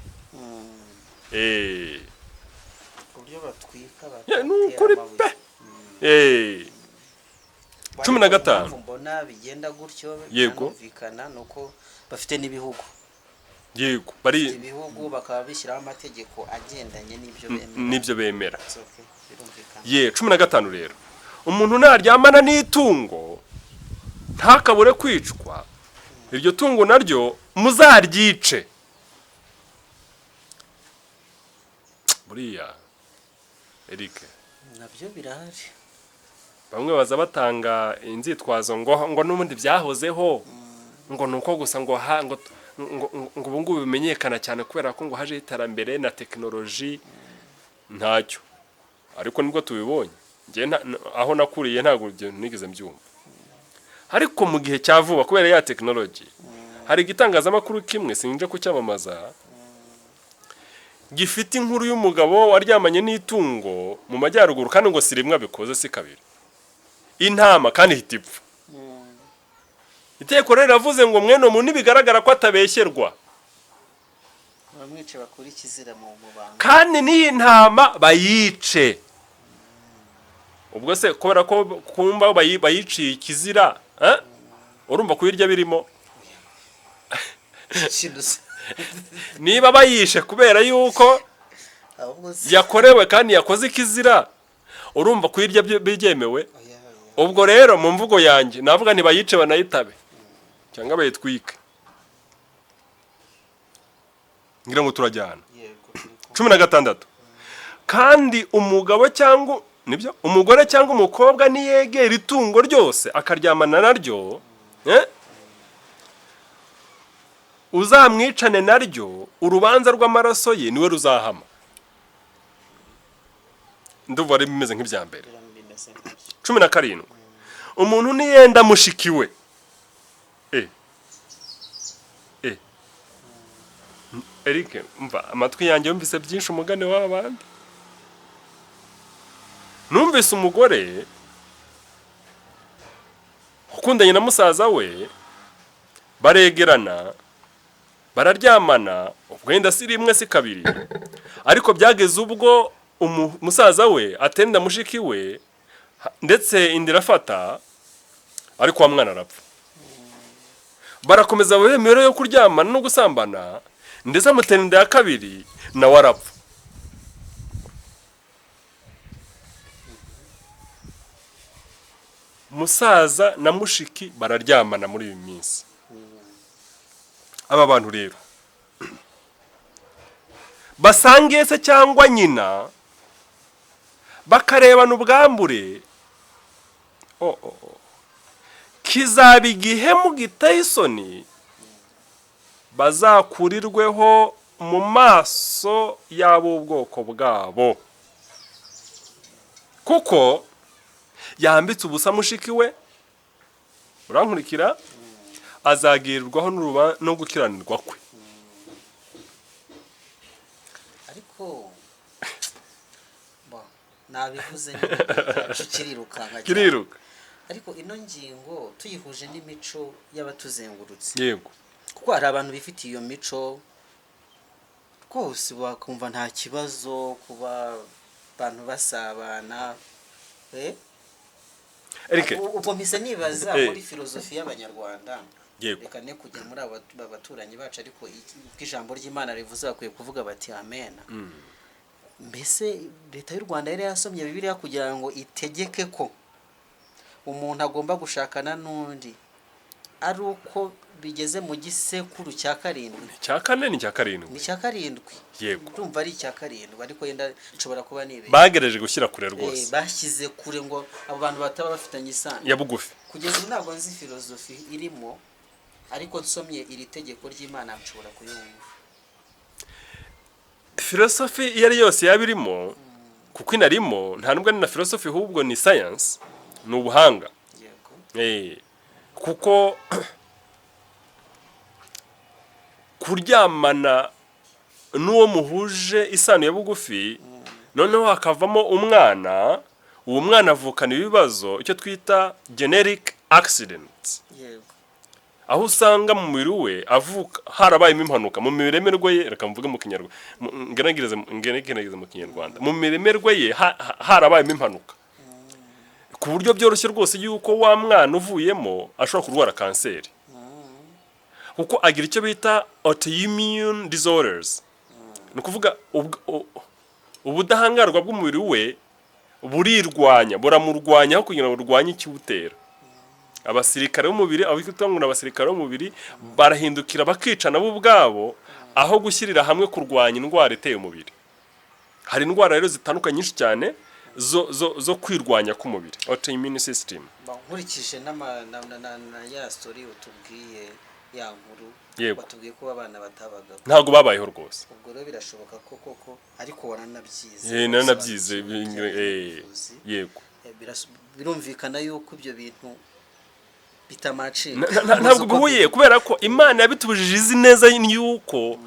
Ku buryo batwika, Ya, ni bagatera ukuri amabuye. pe. 15. Impamvu mbona bigenda gutyo, biranumvikana, ni uko bafite n'ibihugu. Bari Ibihugu bakaba bishyiraho amategeko agendanye n'ibyo bemera. N'ibyo bemera. It's okay, birumvikana. Ye, 15 rero, umuntu naryamana n'itungo ntakabure kwicwa, iryo tungo naryo muzaryice. Buriya Eric, Nabyo birahari. bamwe baza batanga inzitwazo ngo n'ubundi byahozeho, ngo ni uko gusa ngo ha ngo ngo ngo ubu ngubu bimenyekana cyane kubera ko ngo haje iterambere na tekinoloji. Ntacyo, ariko nibwo tubibonye. Njye aho nakuriye ntabwo ibyo nigeze mbyumva, ariko mu gihe cya vuba kubera ya tekinoloji, hari igitangazamakuru kimwe, sinje kucyamamaza, gifite inkuru y'umugabo waryamanye n'itungo mu majyaruguru, kandi ngo si rimwe abikoze, si kabiri, intama, kandi ihita ipfa. Itegeko rero riravuze ngo mwene uwo muntu nibigaragara ko atabeshyerwa, Bamwice, bakura ikizira mu bantu. kandi n'iyi ntama bayice. Ubwo se kubera ko kumva bayiciye ikizira, eh? Urumva kuyirya birimo? Ikintu se? Niba bayishe kubera yuko Ahubwo se yakorewe kandi yakoze ikizira, urumva kuyirya byemewe? Oya, oya. Ubwo rero mu mvugo yanjye navuga ntibayice, banayitabe cyangwa bayitwike. Ngira ngo turajyana. Yego, turi kumwe. 16, kandi umugabo cyangwa nibyo umugore cyangwa umukobwa niyegera itungo ryose akaryamana naryo, eh? Uzamwicane naryo, urubanza rw'amaraso ye niwe ruzahama. Ndumva ari bimeze nk'ibya mbere. Bimeze nk'ibyo. 17, umuntu niyenda mushiki we. Eric, mva amatwi yanjye yumvise byinshi, umugani w'abandi. Numvise umugore ukundanye na musaza we, baregerana, bararyamana, ubwo wenda si rimwe si kabiri, ariko byageze ubwo musaza we atenda mushiki we, ndetse inda irafata, ariko wa mwana arapfa. Barakomeza imibereho yo kuryamana no gusambana, ndetse amutera inda ya kabiri, nawe arapfa. Musaza na mushiki bararyamana muri iyi minsi. Aba bantu rero basangiye se cyangwa nyina, bakarebana ubwambure, oh, oh, oh. Kizaba igihemu giteye isoni, bazakurirweho mu maso y'ab'ubwoko bwabo, kuko yambitse ubusa mushiki we. Urankurikira? Azagirirwaho no gukiranirwa kwe. Ariko bo nabivuze nyine, cyacu kirirukanka cyane. Kiriruka. Ariko ino ngingo tuyihuje n'imico y'abatuzengurutse, kuko hari abantu bifitiye iyo mico rwose, bakumva nta kibazo kuba abantu basabana, eh? Eric. Ubwo mpise nibaza muri filozofi y'Abanyarwanda, reka ne kujya muri aba baturanyi bacu, ariko uko ijambo ry'Imana rivuze bakwiye kuvuga bati amen. Mbese Leta y'u Rwanda yari yasomye Bibiliya kugira ngo itegeke ko umuntu agomba gushakana n'undi ari uko bigeze mu gisekuru cya karindwi? Icya kane ni icya karindwi. Ni icya karindwi? Yego. Ndumva ari icya karindwi, ariko yenda nshobora kuba nibeshye. Bagerageje gushyira kure rwose. Bashyize kure ngo abo bantu bataba bafitanye isano ya bugufi. Kugeza ubu ntabwo nzi filozofi irimo, ariko nsomye iri tegeko ry'Imana nshobora kuyumva. Filosofi iyo ari yose yaba irimo, kuko inarimo, nta nubwo ari na filosofi, ahubwo ni science, ni ubuhanga. Kuko kuryamana n'uwo muhuje isano ya bugufi, noneho hakavamo umwana, uwo mwana avukana ibibazo, icyo twita genetic accident, aho usanga mu mubiri we avuka harabayemo impanuka mu miremerwe ye. Reka mvuge mu Kinyarwanda, ngerageze mu Kinyarwanda, mu miremerwe ye harabayemo impanuka, ku buryo byoroshye rwose yuko wa mwana uvuyemo ashobora kurwara kanseri, kuko agira icyo bita autoimmune disorders. Ni ukuvuga ubudahangarwa bw'umubiri we burirwanya, buramurwanya aho kugira ngo burwanye ikiwutera. Abasirikare b'umubiri, abo twita ngo ni abasirikare b'umubiri, barahindukira bakicana bo ubwabo aho gushyirira hamwe kurwanya indwara iteye umubiri. Hari indwara rero zitandukanye nyinshi cyane zo kwirwanya k'umubiri, autoimmune system. Nkurikije na ya story utubwiye, ya nkuru, watubwiye ko abana batabaga, Ntabwo babayeho rwose. Ubwo rero birashoboka ko koko, ariko waranabyize. Naranabyize. Ubuvuzi. Yego. Birumvikana yuko ibyo bintu bitamacinga. Ntabwo bihuye, kubera ko Imana yabitubujije izi neza yuko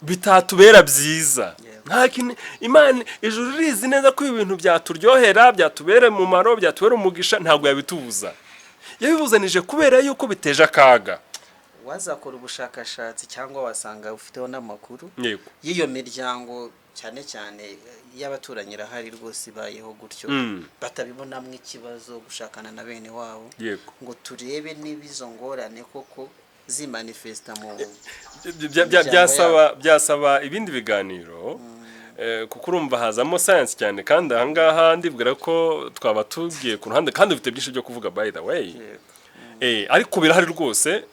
bitatubera byiza. Nta kintu Imana, ijuru rizi neza ko ibi bintu byaturyohera, byatubera umumaro, byatubera umugisha, ntabwo yabitubuza. Yabibuzanije kubera yuko biteje akaga. Wazakora ubushakashatsi cyangwa wasanga ufiteho n'amakuru y'iyo miryango, cyane cyane y'abaturanyi, irahari rwose ibayeho gutyo, batabibonamo ikibazo gushakana na bene wabo, ngo turebe niba izo ngorane koko zimanifesta mu miryango. Byasaba ibindi biganiro, kuko urumva hazamo science cyane, kandi ahangaha ndibwira ko twaba tugiye ku ruhande, kandi dufite byinshi byo kuvuga, by the way. Ariko birahari rwose,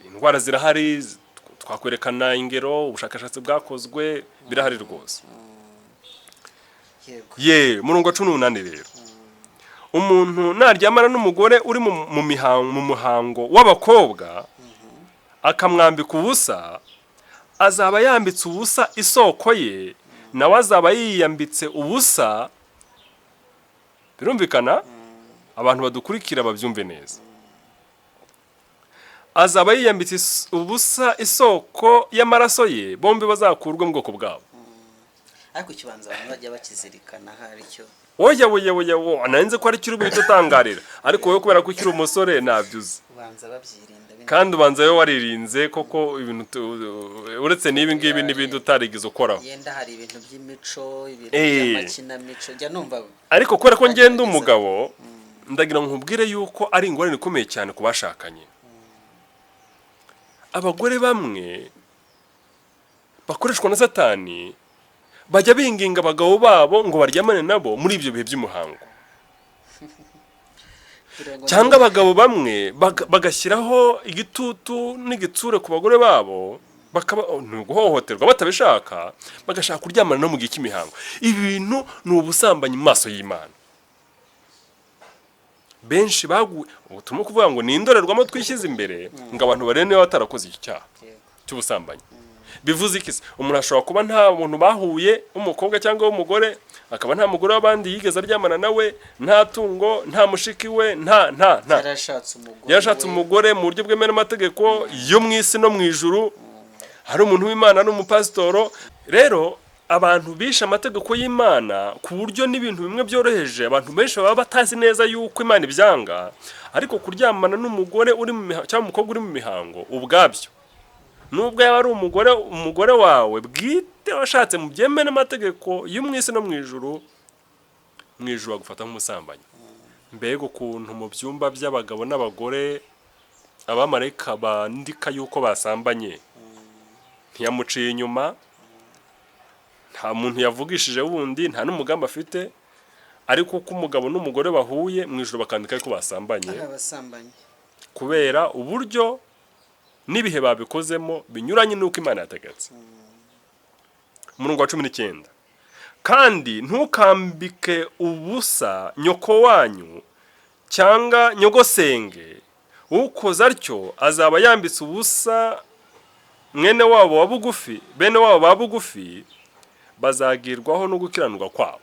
indwara zirahari, twakwerekana ingero, ubushakashatsi bwakozwe, birahari rwose. Ye, murongo wa 18 rero: umuntu naryamana n'umugore uri mu muhango w'abakobwa, akamwambika ubusa, azaba yambitse ubusa isoko ye, nawe azaba yiyambitse ubusa. Birumvikana, abantu badukurikira babyumve neza. Azaba yiyambitse ubusa isoko y'amaraso ye, bombi bazakurwe mu bwoko bwabo. Ariko ikibanza abantu bajya bakizirikana hari cyo. Oya, oya, oya, oya, nanze ko ari cyo uri buhite utangarira, ariko wowe kubera ko ukiri umusore ntabyo uzi. Ubanza babyirinda bino. Kandi ubanza wowe waririnze koko ibintu uretse n'ibi ngibi n'ibindi utarigeze ukoraho. Yenda hari ibintu by'imico, ibintu by'amakinamico njya numva. Ariko kubera ko ngenda umugabo, ndagira ngo nkubwire yuko ari ingorane ikomeye cyane ku bashakanye. Abagore bamwe bakoreshwa na Satani bajya binginga abagabo babo ngo baryamane nabo muri ibyo bihe by'umuhango. Kugira ngo Cyangwa abagabo bamwe bagashyiraho igitutu n'igitsure ku bagore babo, bakaba ni uguhohoterwa batabishaka, bagashaka kuryamana no mu gihe cy'imihango. Ibi bintu ni ubusambanyi mu maso y'Imana. Benshi baguye. Ubu turimo kuvuga ngo ni indorerwamo twishyize imbere ngo abantu barebe niba batarakoze iki cyaha cy'ubusambanyi. Bivuze iki se? Umuntu ashobora kuba nta muntu bahuye w'umukobwa cyangwa w'umugore, akaba nta mugore w'abandi yigeze aryamana nawe, nta tungo, nta mushiki we, nta Yarashatse umugore. Yarashatse we. umugore mu buryo bwemewe n'amategeko yo mu isi no mu ijuru, hari umuntu w'Imana n'umupasitoro. Rero abantu bishe amategeko y'Imana ku buryo n'ibintu bimwe byoroheje abantu benshi baba batazi neza yuko Imana ibyanga, ariko kuryamana n'umugore uri mu cyangwa umukobwa uri mu mihango ubwabyo, nubwo yaba ari umugore wawe bwite washatse mu byemewe n'amategeko yo mu isi no mu ijuru, mu ijuru bagufata nk'umusambanyi. Mbega ukuntu mu byumba by'abagabo n'abagore abamarayika bandika yuko basambanye! Ntiyamuciye inyuma, nta muntu yavugishije wundi, nta n'umugambi afite, ariko uko umugabo n'umugore bahuye, mu ijoro bakandika ko basambanye. Ari abasambanyi. Kubera uburyo n'ibihe babikozemo binyuranye n'uko Imana yategetse. Umurongo wa 19: "Kandi ntukambike ubusa nyoko wanyu cyangwa nyogosenge. Ukoze atyo azaba yambitse ubusa mwene wabo wa bugufi, bene wabo ba bugufi bazagirwaho no gukiranirwa kwabo."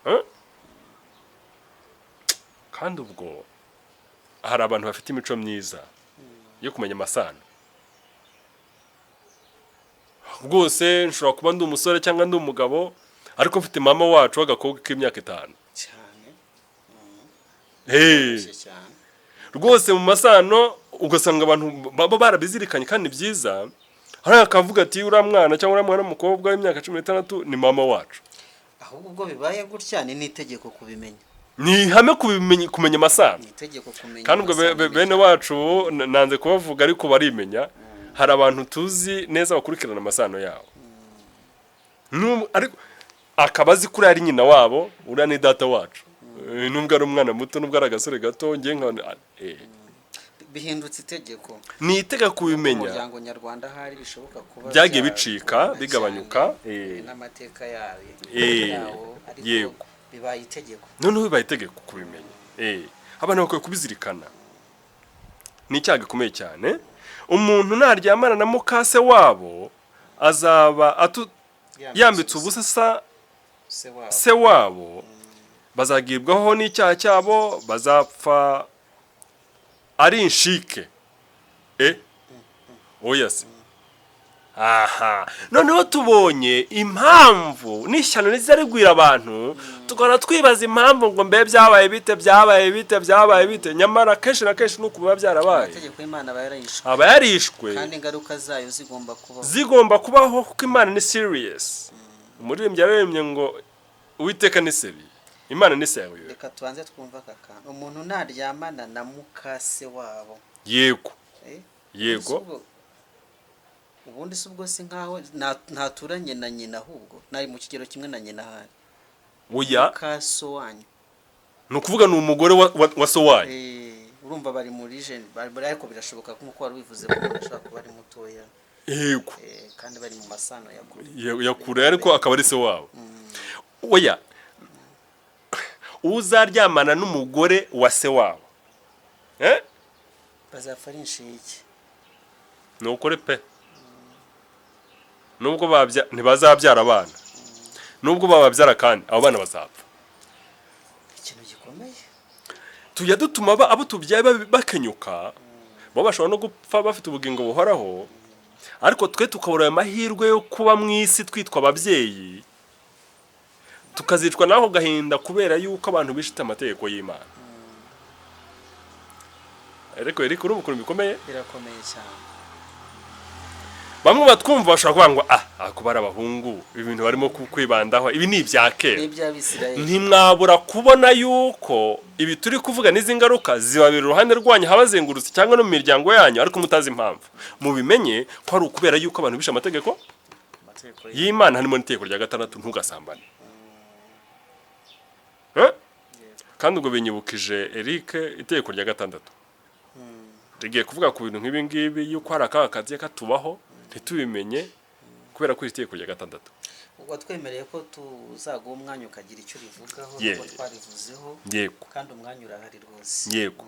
Eh? Kandi ubwo hari abantu bafite imico myiza yo kumenya amasano. Rwose nshobora kuba ndi umusore cyangwa ndi umugabo, ariko mfite mama wacu w'agakobwa k'imyaka 5. Cyane. Hey. Cyane. Rwose mu masano ugasanga abantu baba barabizirikanye, kandi ni byiza. Hari akavuga ati: "Uriya mwana cyangwa uriya mwana w'umukobwa w'imyaka 16 ni mama wacu." Ahubwo ubwo bibaye gutya, ni n'itegeko kubimenya. Ni ihame kubimenya, kumenya amasano. Ni itegeko kumenya Kandi ubwo amasano bene wacu, nanze kubavuga ariko barimenya. Hari abantu tuzi neza bakurikirana amasano yabo. Ariko akaba azi ko uriya ari nyina wabo, uriya ni data wacu. Nubwo ari umwana muto, nubwo ari agasore gato, ngiye nka Bihindutse itegeko. Ni itegeko kubimenya. Umuryango nyarwanda ahari bishoboka kuba Byagiye bicika, byagorana bigabanyuka, cyane, n'amateka yayo yawo, ariko bibaye itegeko. Noneho bibaye itegeko kubimenya. Abantu bakwiye kubizirikana, ni icyaha gikomeye cyane. Umuntu naryamana na mukase wabo azaba yambitse ubusa sa Se wabo. Se wabo, bazagibwaho n'icyaha cyabo, bazapfa ari inshike. Oya se, aha noneho tubonye impamvu n'ishyano riza rigwira abantu, tugahora twibaza impamvu ngo mbe byabaye bite, byabaye bite, byabaye bite? Nyamara kenshi na kenshi nuko biba byarabaye. Amategeko y'Imana aba yarayishwe. Aba yarishwe. Kandi ingaruka zayo zigomba kubaho. Zigomba kubaho kuko Imana ni serious. Umuririmbyi yararirimbye ngo Uwiteka ni sérieux, Imana ni sérieux. Reka tubanze twumve aka kantu: umuntu naryamana na mukase wabo. Yego. Eh? Yego. Ubundi si ubwo si nkaho ntaturanye na nyina, ahubwo nari mu kigero kimwe na nyina ahari? Oya. Mukaso wanyu. Ni ukuvuga ni umugore wa so wanyu. Urumva bari muri jeune ariko birashoboka nk'uko wari ubivuze ko umuntu ashobora kuba ari mutoya. Yego. Kandi bari mu masano ya kure. Ya kure, ariko akaba ari se wabo. Oya, uzaryamana n'umugore wa se wabo, eh? Bazapfa ari inshike. Ni ukuri pe, nubwo babya ntibazabyara abana, nubwo bababyara kandi abo bana bazapfa. Ikintu gikomeye. Tujya dutuma abo tubyaye bakenyuka, bo bashobora no gupfa bafite ubugingo buhoraho, ariko twe tukabura ayo mahirwe yo kuba mu isi twitwa ababyeyi. Tukazicwa n'ako gahinda kubera yuko abantu bishite amategeko y'Imana. Ariko Eric, urumva ukuntu bikomeye? Birakomeye cyane. Bamwe batwumva bashobora kuvuga ngo ah, kuba ari abahungu, ibintu barimo kwibandaho ibi ni ibya kera. N'iby'Abisirayeli. Ntimwabura kubona yuko ibi turi kuvuga n'izi ngaruka zibabera iruhande rwanyu habazengurutse cyangwa no mu miryango yanyu, ariko mutazi impamvu. Mubimenye ko ari ukubera yuko abantu bishe amategeko Amategeko y'Imana, harimo n'itegeko rya gatandatu, ntugasambane. Eh? Kandi ubwo binyibukije, Eric, itegeko rya gatandatu rigiye kuvuga ku bintu nk'ibi ngibi, yuko hari akaga kagiye katubaho ntitubimenye kubera ko iri tegeko rya gatandatu. Watwemereye ko tuzaguha umwanya ukagira icyo urivugaho, nubwo twarivuzeho. Yego. Kandi umwanya urahari rwose. Yego.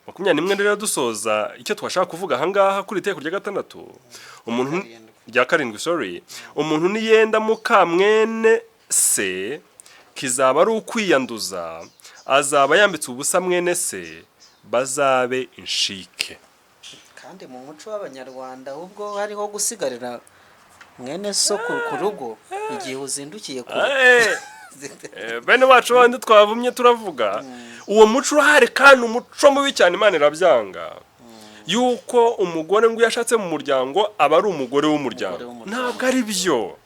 21 rero, dusoza icyo twashaka kuvuga ahangaha kuri itegeko rya gatandatu, umuntu Karindwi. Rya karindwi, sorry. Umuntu niyenda muka mwene se, kizaba ari ukwiyanduza, azaba yambitse ubusa mwene se, bazabe inshike. Kandi mu muco w'Abanyarwanda ahubwo hariho gusigarira mwene so ku rugo igihe uzindukiye ku Bene bacu bandi twavumye turavuga, uwo muco urahari kandi umuco mubi cyane. Imana irabyanga yuko umugore ngo iyo ashatse mu muryango aba ari umugore w'umuryango. Umugore w'umuryango. Ntabwo ari byo.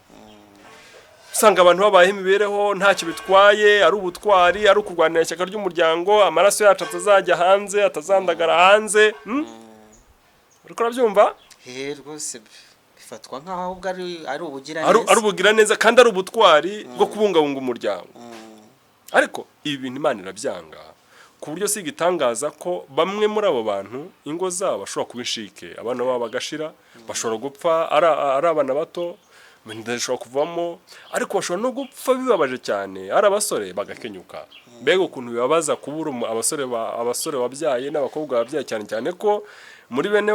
Usanga abantu babayeho imibereho ntacyo bitwaye, ari ubutwari, ari ukurwanira ishyaka ry'umuryango, amaraso yacu atazajya hanze, atazandagara hanze. Uriko urabyumva? He, rwose bifatwa nk'aho ahubwo ari ubugiraneza. Ari ubugiraneza kandi ari ubutwari bwo kubungabunga umuryango. Ariko ibi bintu Imana irabyanga, ku buryo si igitangaza ko bamwe muri abo bantu ingo zabo bashobora kuba inshike, abana babo bagashira, bashobora gupfa ari abana bato, inda zishobora kuvamo, ariko bashobora no gupfa bibabaje cyane, ari abasore bagakenyuka. Mbega ukuntu bibabaza kubura abasore wabyaye n'abakobwa wabyaye, cyane cyane ko muri bene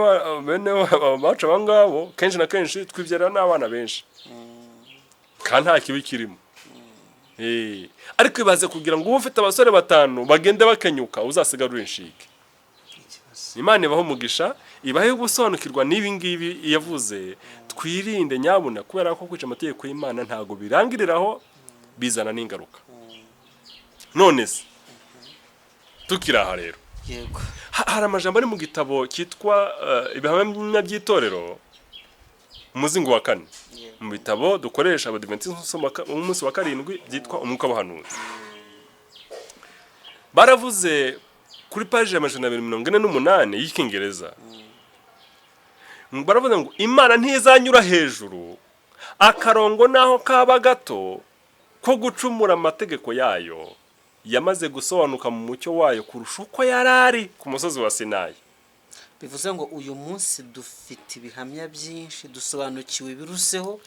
bacu aba ngabo kenshi na kenshi twibyarira n'abana benshi kandi nta kibi kirimo. Ariko ibaze kugira ngo ube ufite abasore batanu bagende bakenyuka, uzasigara uri inshike. Ikibazo. Imana ibahe umugisha, ibahe gusobanukirwa n'ibi ngibi yavuze. Twirinde nyabuna, kubera ko kwica amategeko y'Imana ntabwo birangiriraho, bizana n'ingaruka. None se tukiri aha rero, Yego. hari amajambo ari mu gitabo cyitwa Ibihamya by'Itorero, umuzingo wa kane, mu bitabo dukoresha Abadiventisiti umunsi wa karindwi, byitwa Umwuka w'Abahanuzi. Baravuze kuri paji ya 248 y'Icyongereza, baravuze ngo Imana ntizanyura hejuru akarongo n'aho kaba gato ko gucumura amategeko yayo yamaze gusobanuka mu mucyo wayo kurusha uko yari ari ku musozi wa Sinayi. Bivuze ngo uyu munsi dufite ibihamya byinshi, dusobanukiwe ibiruseho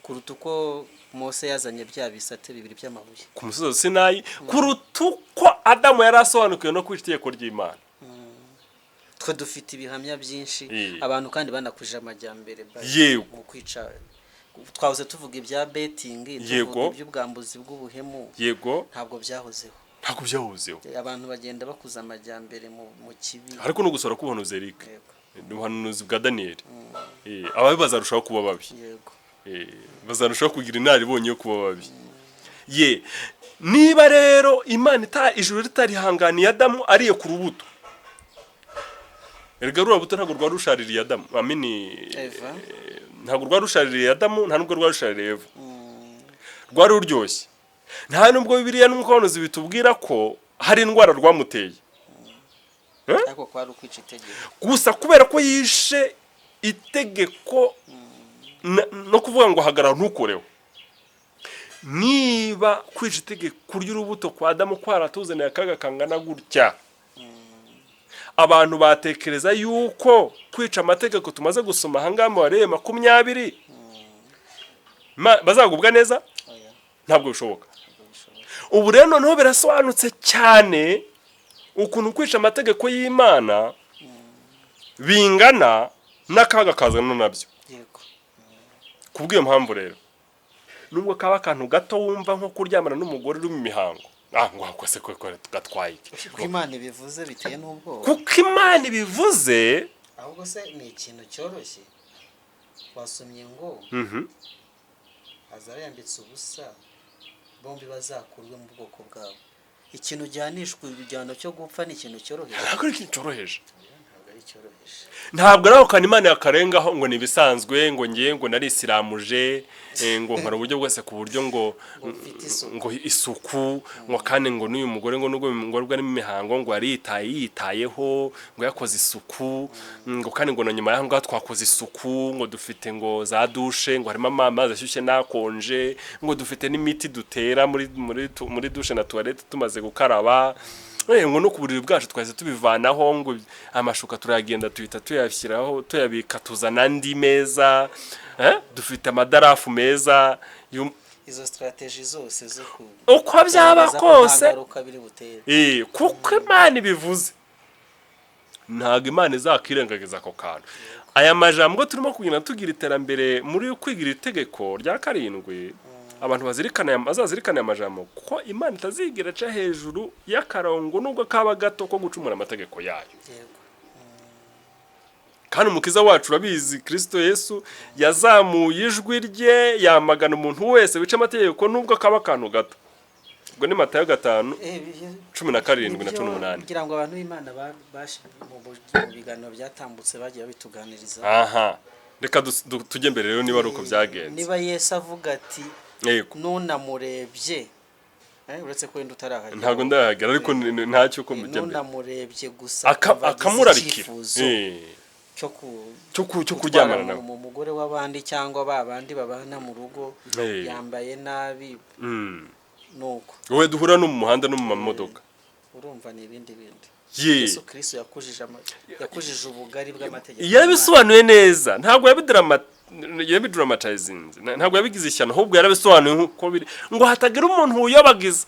kuruta uko Mose yazanye bya bisate bibiri by'amabuye. Ku musozi wa Sinayi, kuruta uko Adamu yari asobanukiwe no kwica itegeko ry'Imana. Twe dufite ibihamya byinshi. Abantu kandi banakuje amajyambere mu kwica. Twahoze tuvuga ibya betting, tuvuga iby'ubwambuzi bw'ubuhemu. Ntabwo byahozeho. Ntabwo byahozeho. Abantu bagenda bakuza amajyambere mu kibi. Ariko no gusora k'ubuhanuzi, Eric, ni ubuhanuzi bwa Daniyeli. Ababi bazarushaho kuba babi. Bazarushaho kugira inararibonye yo kuba babi. Ye, niba rero Imana ijuru ritarihanganiye Adamu ariye ku rubuto, erega ruriya rubuto ntabwo rwari rushaririye Adamu, amini. Eva. Ntabwo rwari rushaririye Adamu, nta nubwo rwari rushaririye Eva. Rwari ruryoshye. Nta nubwo Bibiliya n'umwuka w'ubuhanuzi bitubwira ko hari indwara rwamuteye. Ariko kwari ukwica itegeko. Gusa kubera ko yishe itegeko no kuvuga ngo hagarara ntukoreho. Niba kwica itegeko, kurya urubuto kwa Adamu kwaratuzaniye akaga kangana gutya, abantu batekereza yuko kwica amategeko tumaze gusoma ahangaha mu Balewi 20 bazagubwa neza? Oya. Ntabwo bishoboka. Ntabwo bishoboka. Ubu rero noneho birasobanutse cyane ukuntu kwica amategeko y'Imana bingana n'akaga kazana nabyo. Kubw'iyo mpamvu rero, nubwo kaba akantu gato wumva nko kuryamana n'umugore uri mu mihango, ngo ako se ko gatwaye iki? Kuko Imana ibivuze, biteye n'ubwoba. Kuko Imana ibivuze. Ahubwo se ni ikintu cyoroshye wasomye ngo azaba yambitse ubusa Bombi bazakurwe mu bwoko bwabo. Ikintu gihanishwa igihano cyo gupfa ni ikintu cyoroheje? Ntabwo ari ikintu cyoroheje. Ntabwo ari cyoroheje. Ntabwo ari ako kantu Imana yakarengaho ngo ni ibisanzwe, ngo ngiye ngo narisiramuje, ngo nkora uburyo bwose ku buryo ngo ngo mfite isuku. Ngo isuku, ngo kandi ngo n'uyu mugore, ngo nubwo ngo ari mu mihango, ngo yaritaye, yitayeho, ngo yakoze isuku, ngo kandi ngo na nyuma y'aho ngaho twakoze isuku, ngo dufite ngo za douche, ngo harimo amazi ashyushye n'akonje, ngo dufite n'imiti dutera muri douche na toilette tumaze gukaraba, ngo no ku buriri bwacu twahise tubivanaho, ngo amashuka turayagenda tuhita tuyashyiraho, tuyabika, tuzana andi meza, dufite amadarafu meza Izo strategy zose zo ku Uko byaba kugaragaza ko nta kose, ngaruka biri butere. Kuko Imana ibivuze, ntabwo Imana izakirengagiza ako kantu. Aya majambo turimo kugenda tugira iterambere muri kwigira itegeko rya karindwi, abantu bazirikana bazazirikana aya majambo, kuko Imana itazigera aca hejuru y'akarongo nubwo kaba gato ko gucumura amategeko yayo. Kandi Umukiza wacu, urabizi, Kirisito Yesu yazamuye ijwi rye yamagana umuntu wese wica amategeko nubwo kaba akantu gato. Ubwo ni Matayo 5 17 na 18. Kugira ngo abantu b'Imana mu biganiro byatambutse bagiye babituganiriza. Aha reka tujye mbere rero, niba ari uko byagenze. Niba Yesu avuga ati "Nunamurebye", uretse ko wenda utarahagera. Ntabwo ndahagera, ariko ntacyo uko mujya mbere. Nunamurebye gusa ukumva agize Akamurarikira. icyifuzo cyo Cyo gutwara kuryamana nawe. mu mugore w'abandi cyangwa ba bandi babana mu rugo, yambaye nabi, nuko Wowe duhura no mu muhanda no mu mamodoka. Urumva ni ibindi bindi. Ye. Yesu Kristo yakujije ubugari bw'amategeko. Yarabisobanuye neza, ntabwo yabiduramatizinze, ntabwo yabigize ishyano, ahubwo yarabisobanuye nk'uko biri, ngo hatagira umuntu wuyobagiza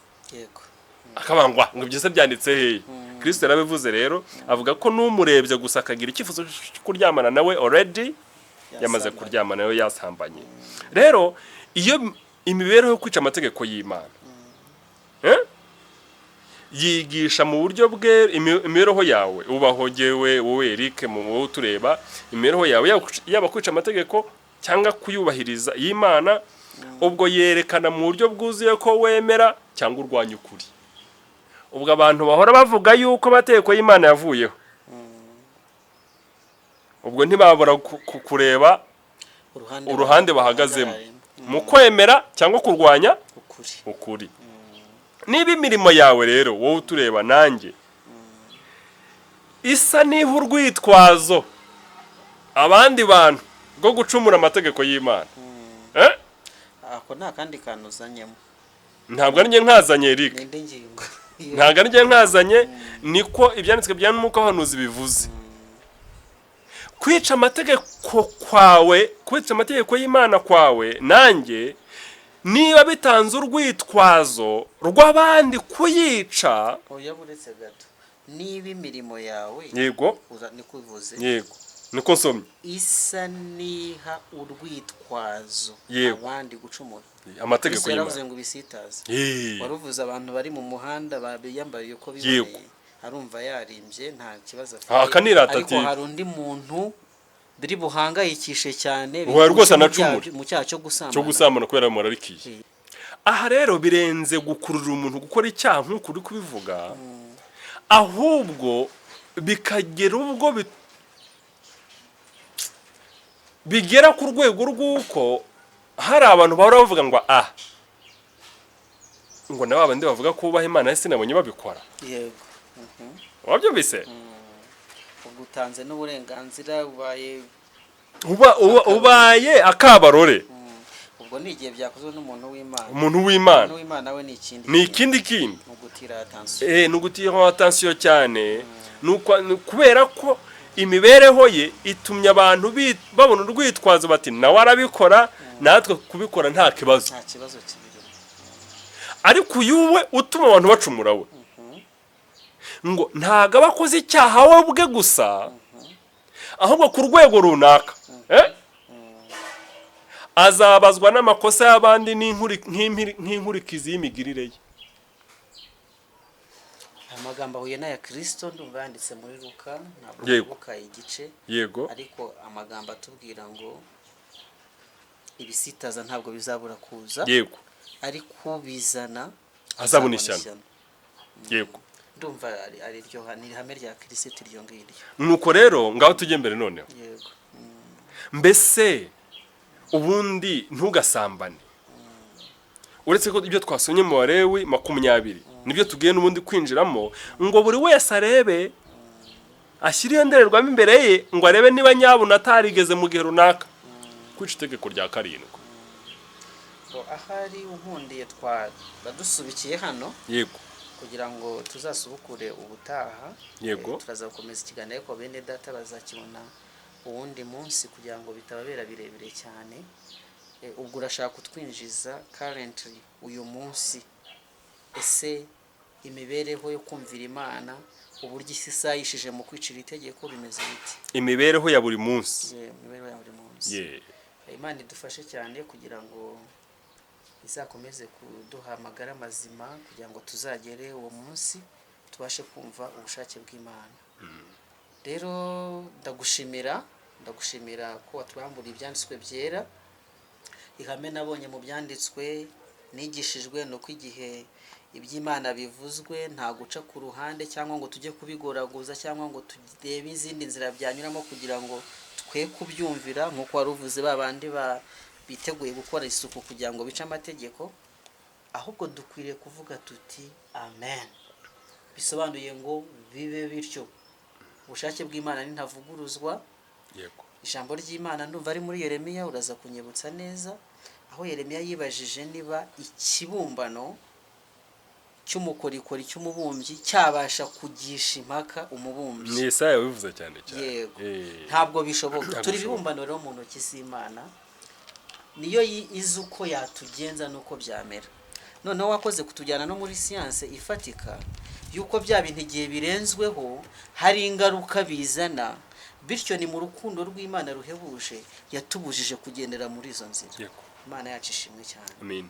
akabangwa ngo ibyo se byanditse hehe. Kristo yarabivuze rero, avuga ko n'umurebye gusa akagira icyifuzo cyo kuryamana nawe, already yamaze Yasambanye. kuryamana nawe, yasambanye. Rero iyo imibereho yo kwica amategeko y'Imana, yigisha mu buryo bwe imibereho yawe ubaho, jyewe, wowe Eric, mu wowe utureba, imibereho yawe yaba kwica amategeko cyangwa kuyubahiriza y'Imana, ubwo yerekana mu buryo bwuzuye ko wemera cyangwa urwanya ukuri. Ubwo abantu bahora bavuga yuko amategeko y'Imana yavuyeho, ubwo ntibabura kureba uruhande uruhande bahagazemo bahagararemo. Mu kwemera cyangwa kurwanya ukuri. Ukuri. Niba imirimo yawe rero, wowe utureba nanjye, isa n'iha urwitwazo abandi bantu rwo gucumura amategeko y'Imana, eh? Ako nta kandi kantu uzanyemo. Ntabwo ari njye nkazanye, Eric. Ni indi ngingo. Ntabwo ari njye nkazanye, niko ibyanditswe bya Mwuka w'abahanuzi bivuze. Kwica amategeko kwawe, kwica amategeko y'Imana kwawe nanjye, niba bitanze urwitwazo rw'abandi kuyica. Oya, buretse gato. Niba imirimo yawe, niko uvuze? Yego, niko nsomye. Isa n'iha urwitwazo abandi gucumura amategeko Kristo yaravuze y'Imana. ngo ibisitaze. Wari uvuze abantu bari mu muhanda biyambariye uko biboneye, arumva yarimbye, nta kibazo afite, Ah, akanirata ariko ati- hari undi muntu biri buhangayikishe cyane, Uwo rwose bigushe mu anacumure. mu cyaha cyo gusambana. Cyo gusambana kubera murarikiye. Aha rero birenze gukurura umuntu gukora icyaha nk'uko uri kubivuga, ahubwo bikagera ubwo bigera ku rwego rw'uko hari abantu bahora bavuga ngo ah, ngo na babandi bavuga ko bubaha Imana ese nabonye babikora. Wabyumvise? Ubwo utanze n'uburenganzira, ubaye Ubaye akabarore. Ubwo ni igihe byakozwe n'umuntu w'Imana. Umuntu w'Imana. Umuntu w'Imana we ni ikindi. Ni ikindi kindi. Ni ugutira attention. Ni ugutira attention cyane, ni kubera ko imibereho ye itumye abantu babona urwitwazo bati nawe arabikora, natwe kubikora nta kibazo. Nta kibazo kibirimo. Ariko uyu we utuma abantu bacumura, we ngo ntabwo aba akoze icyaha we ubwe gusa, ahubwo ku rwego runaka, azabazwa n'amakosa y'abandi nk'inkurikizi y'imigirire ye. Aya magambo ahuye n'aya Kirisito, ndumva yanditse muri Luka, ntabwo nibuka igice, ariko amagambo atubwira ngo ibisitaza ntabwo bizabura kuza. Ari kubizana Azabona ishyano. Yego. Ndumva ari ryo ni ihame rya Kirisitu iryo ngiryo. Nuko rero ngaho tujye mbere noneho. Yego. Mbese ubundi ntugasambane, uretse ko ibyo twasomye mu Balewi 20 nibyo tugiye n'ubundi kwinjiramo, ngo buri wese arebe, ashyire iyo ndorerwamo imbere ye, ngo arebe niba nyabuna atarigeze mu gihe runaka kwica itegeko rya karindwi. Ngo ahari unkundiye twaba dusubikiye hano kugira ngo tuzasubukure ubutaha. Turaza gukomeza ikiganiro, ariko bene data bazakibona uwundi munsi kugira ngo bitababera birebire cyane. Ubwo urashaka kutwinjiza currently uyu munsi, ese imibereho yo kumvira Imana, uburyo isi isayishije mu kwicira itegeko, bimeze biti? Imibereho ya buri munsi. Ye, imibereho ya buri munsi. Imana idufashe cyane kugira ngo izakomeze kuduha amagara mazima, kugira ngo tuzagere uwo munsi tubashe kumva ubushake bw'Imana. Rero ndagushimira ko watubamburiye ibyanditswe byera. Ihame nabonye mu byanditswe nigishijwe ni uko igihe iby'Imana bivuzwe nta guca ku ruhande cyangwa ngo tujye kubigoragoza cyangwa ngo turebe izindi nzira byanyuramo kugira ngo twe kubyumvira, nk'uko wari uvuze ba bandi biteguye gukora isuku kugira ngo bice amategeko. Ahubwo dukwiriye kuvuga tuti "Amen", bisobanuye ngo bibe bityo, ubushake bw'Imana ntavuguruzwa. Ijambo ry'Imana ndumva ari muri Yeremiya, uraza kunyibutsa neza, aho Yeremiya yibajije niba ikibumbano cy'umukorikori cy'umubumbyi cyabasha kugisha impaka umubumbyi. Ni Yesaya wabivuze cyane cyane. Yego. Ntabwo bishoboka. Ntabwo Turi bishoboka. ibibumbano rero mu ntoki z'Imana, niyo izi uko yatugenza n'uko byamera. Noneho wakoze kutujyana no muri siyanse ifatika y'uko bya bintu igihe birenzweho hari ingaruka bizana. Bityo ni mu rukundo rw'Imana ruhebuje yatubujije kugendera muri izo nzira. Imana yacu ishimwe cyane. Amen.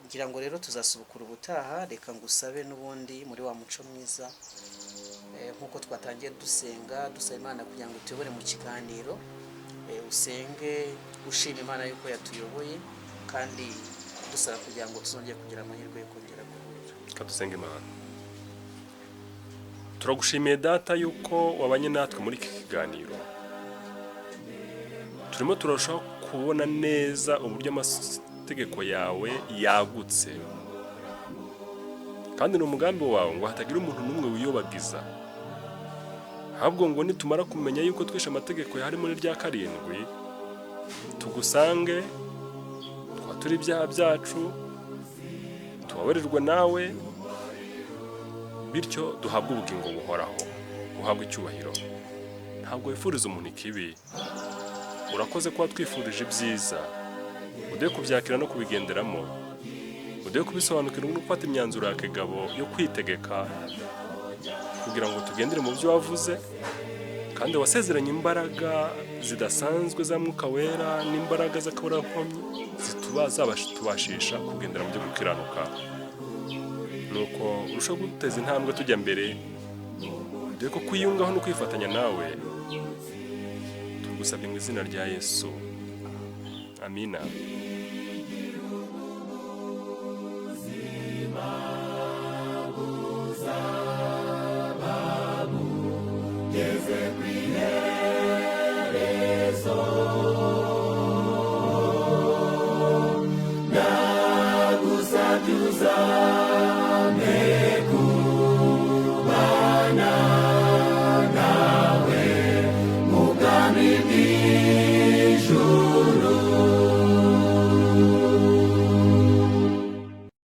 Ngira ngo rero tuzasubukura ubutaha. Reka ngusabe n'ubundi muri wa muco mwiza, nk'uko twatangiye dusenga dusaba Imana kugira ngo tuyobore mu kiganiro, usenge ushima Imana yuko yatuyoboye, kandi dusaba kugira ngo tuzongere kugira amahirwe yo kongera guhura. Reka dusenge Imana. Turagushimiye Data yuko wabanye natwe muri iki kiganiro. Turimo turarushaho kubona neza uburyo amategeko yawe yagutse, kandi ni umugambi wawe ngo hatagira umuntu n'umwe wiyobagiza, ahubwo ngo nitumara kumenya yuko twishe amategeko harimo n'irya karindwi, tugusange twatura ibyaha byacu, tubabarirwe nawe, bityo duhabwe ubugingo buhoraho. Uhabwe icyubahiro. Ntabwo wifuriza umuntu ikibi. Urakoze kuba twifurije ibyiza. Uduhe kubyakira no kubigenderamo, uduhe kubisobanukirwa no gufata imyanzuro ya kigabo yo kwitegeka kugira ngo tugendere mu byo wavuze. Kandi wasezeranye imbaraga zidasanzwe za Mwuka Wera n'imbaraga z'akaburankomyi zituba tubashisha kugendera mu byo gukiranuka. Nuko urushaho guteza intambwe tujya mbere, dore ko kwiyungaho no kwifatanya nawe tugusabye mu izina rya Yesu, amina.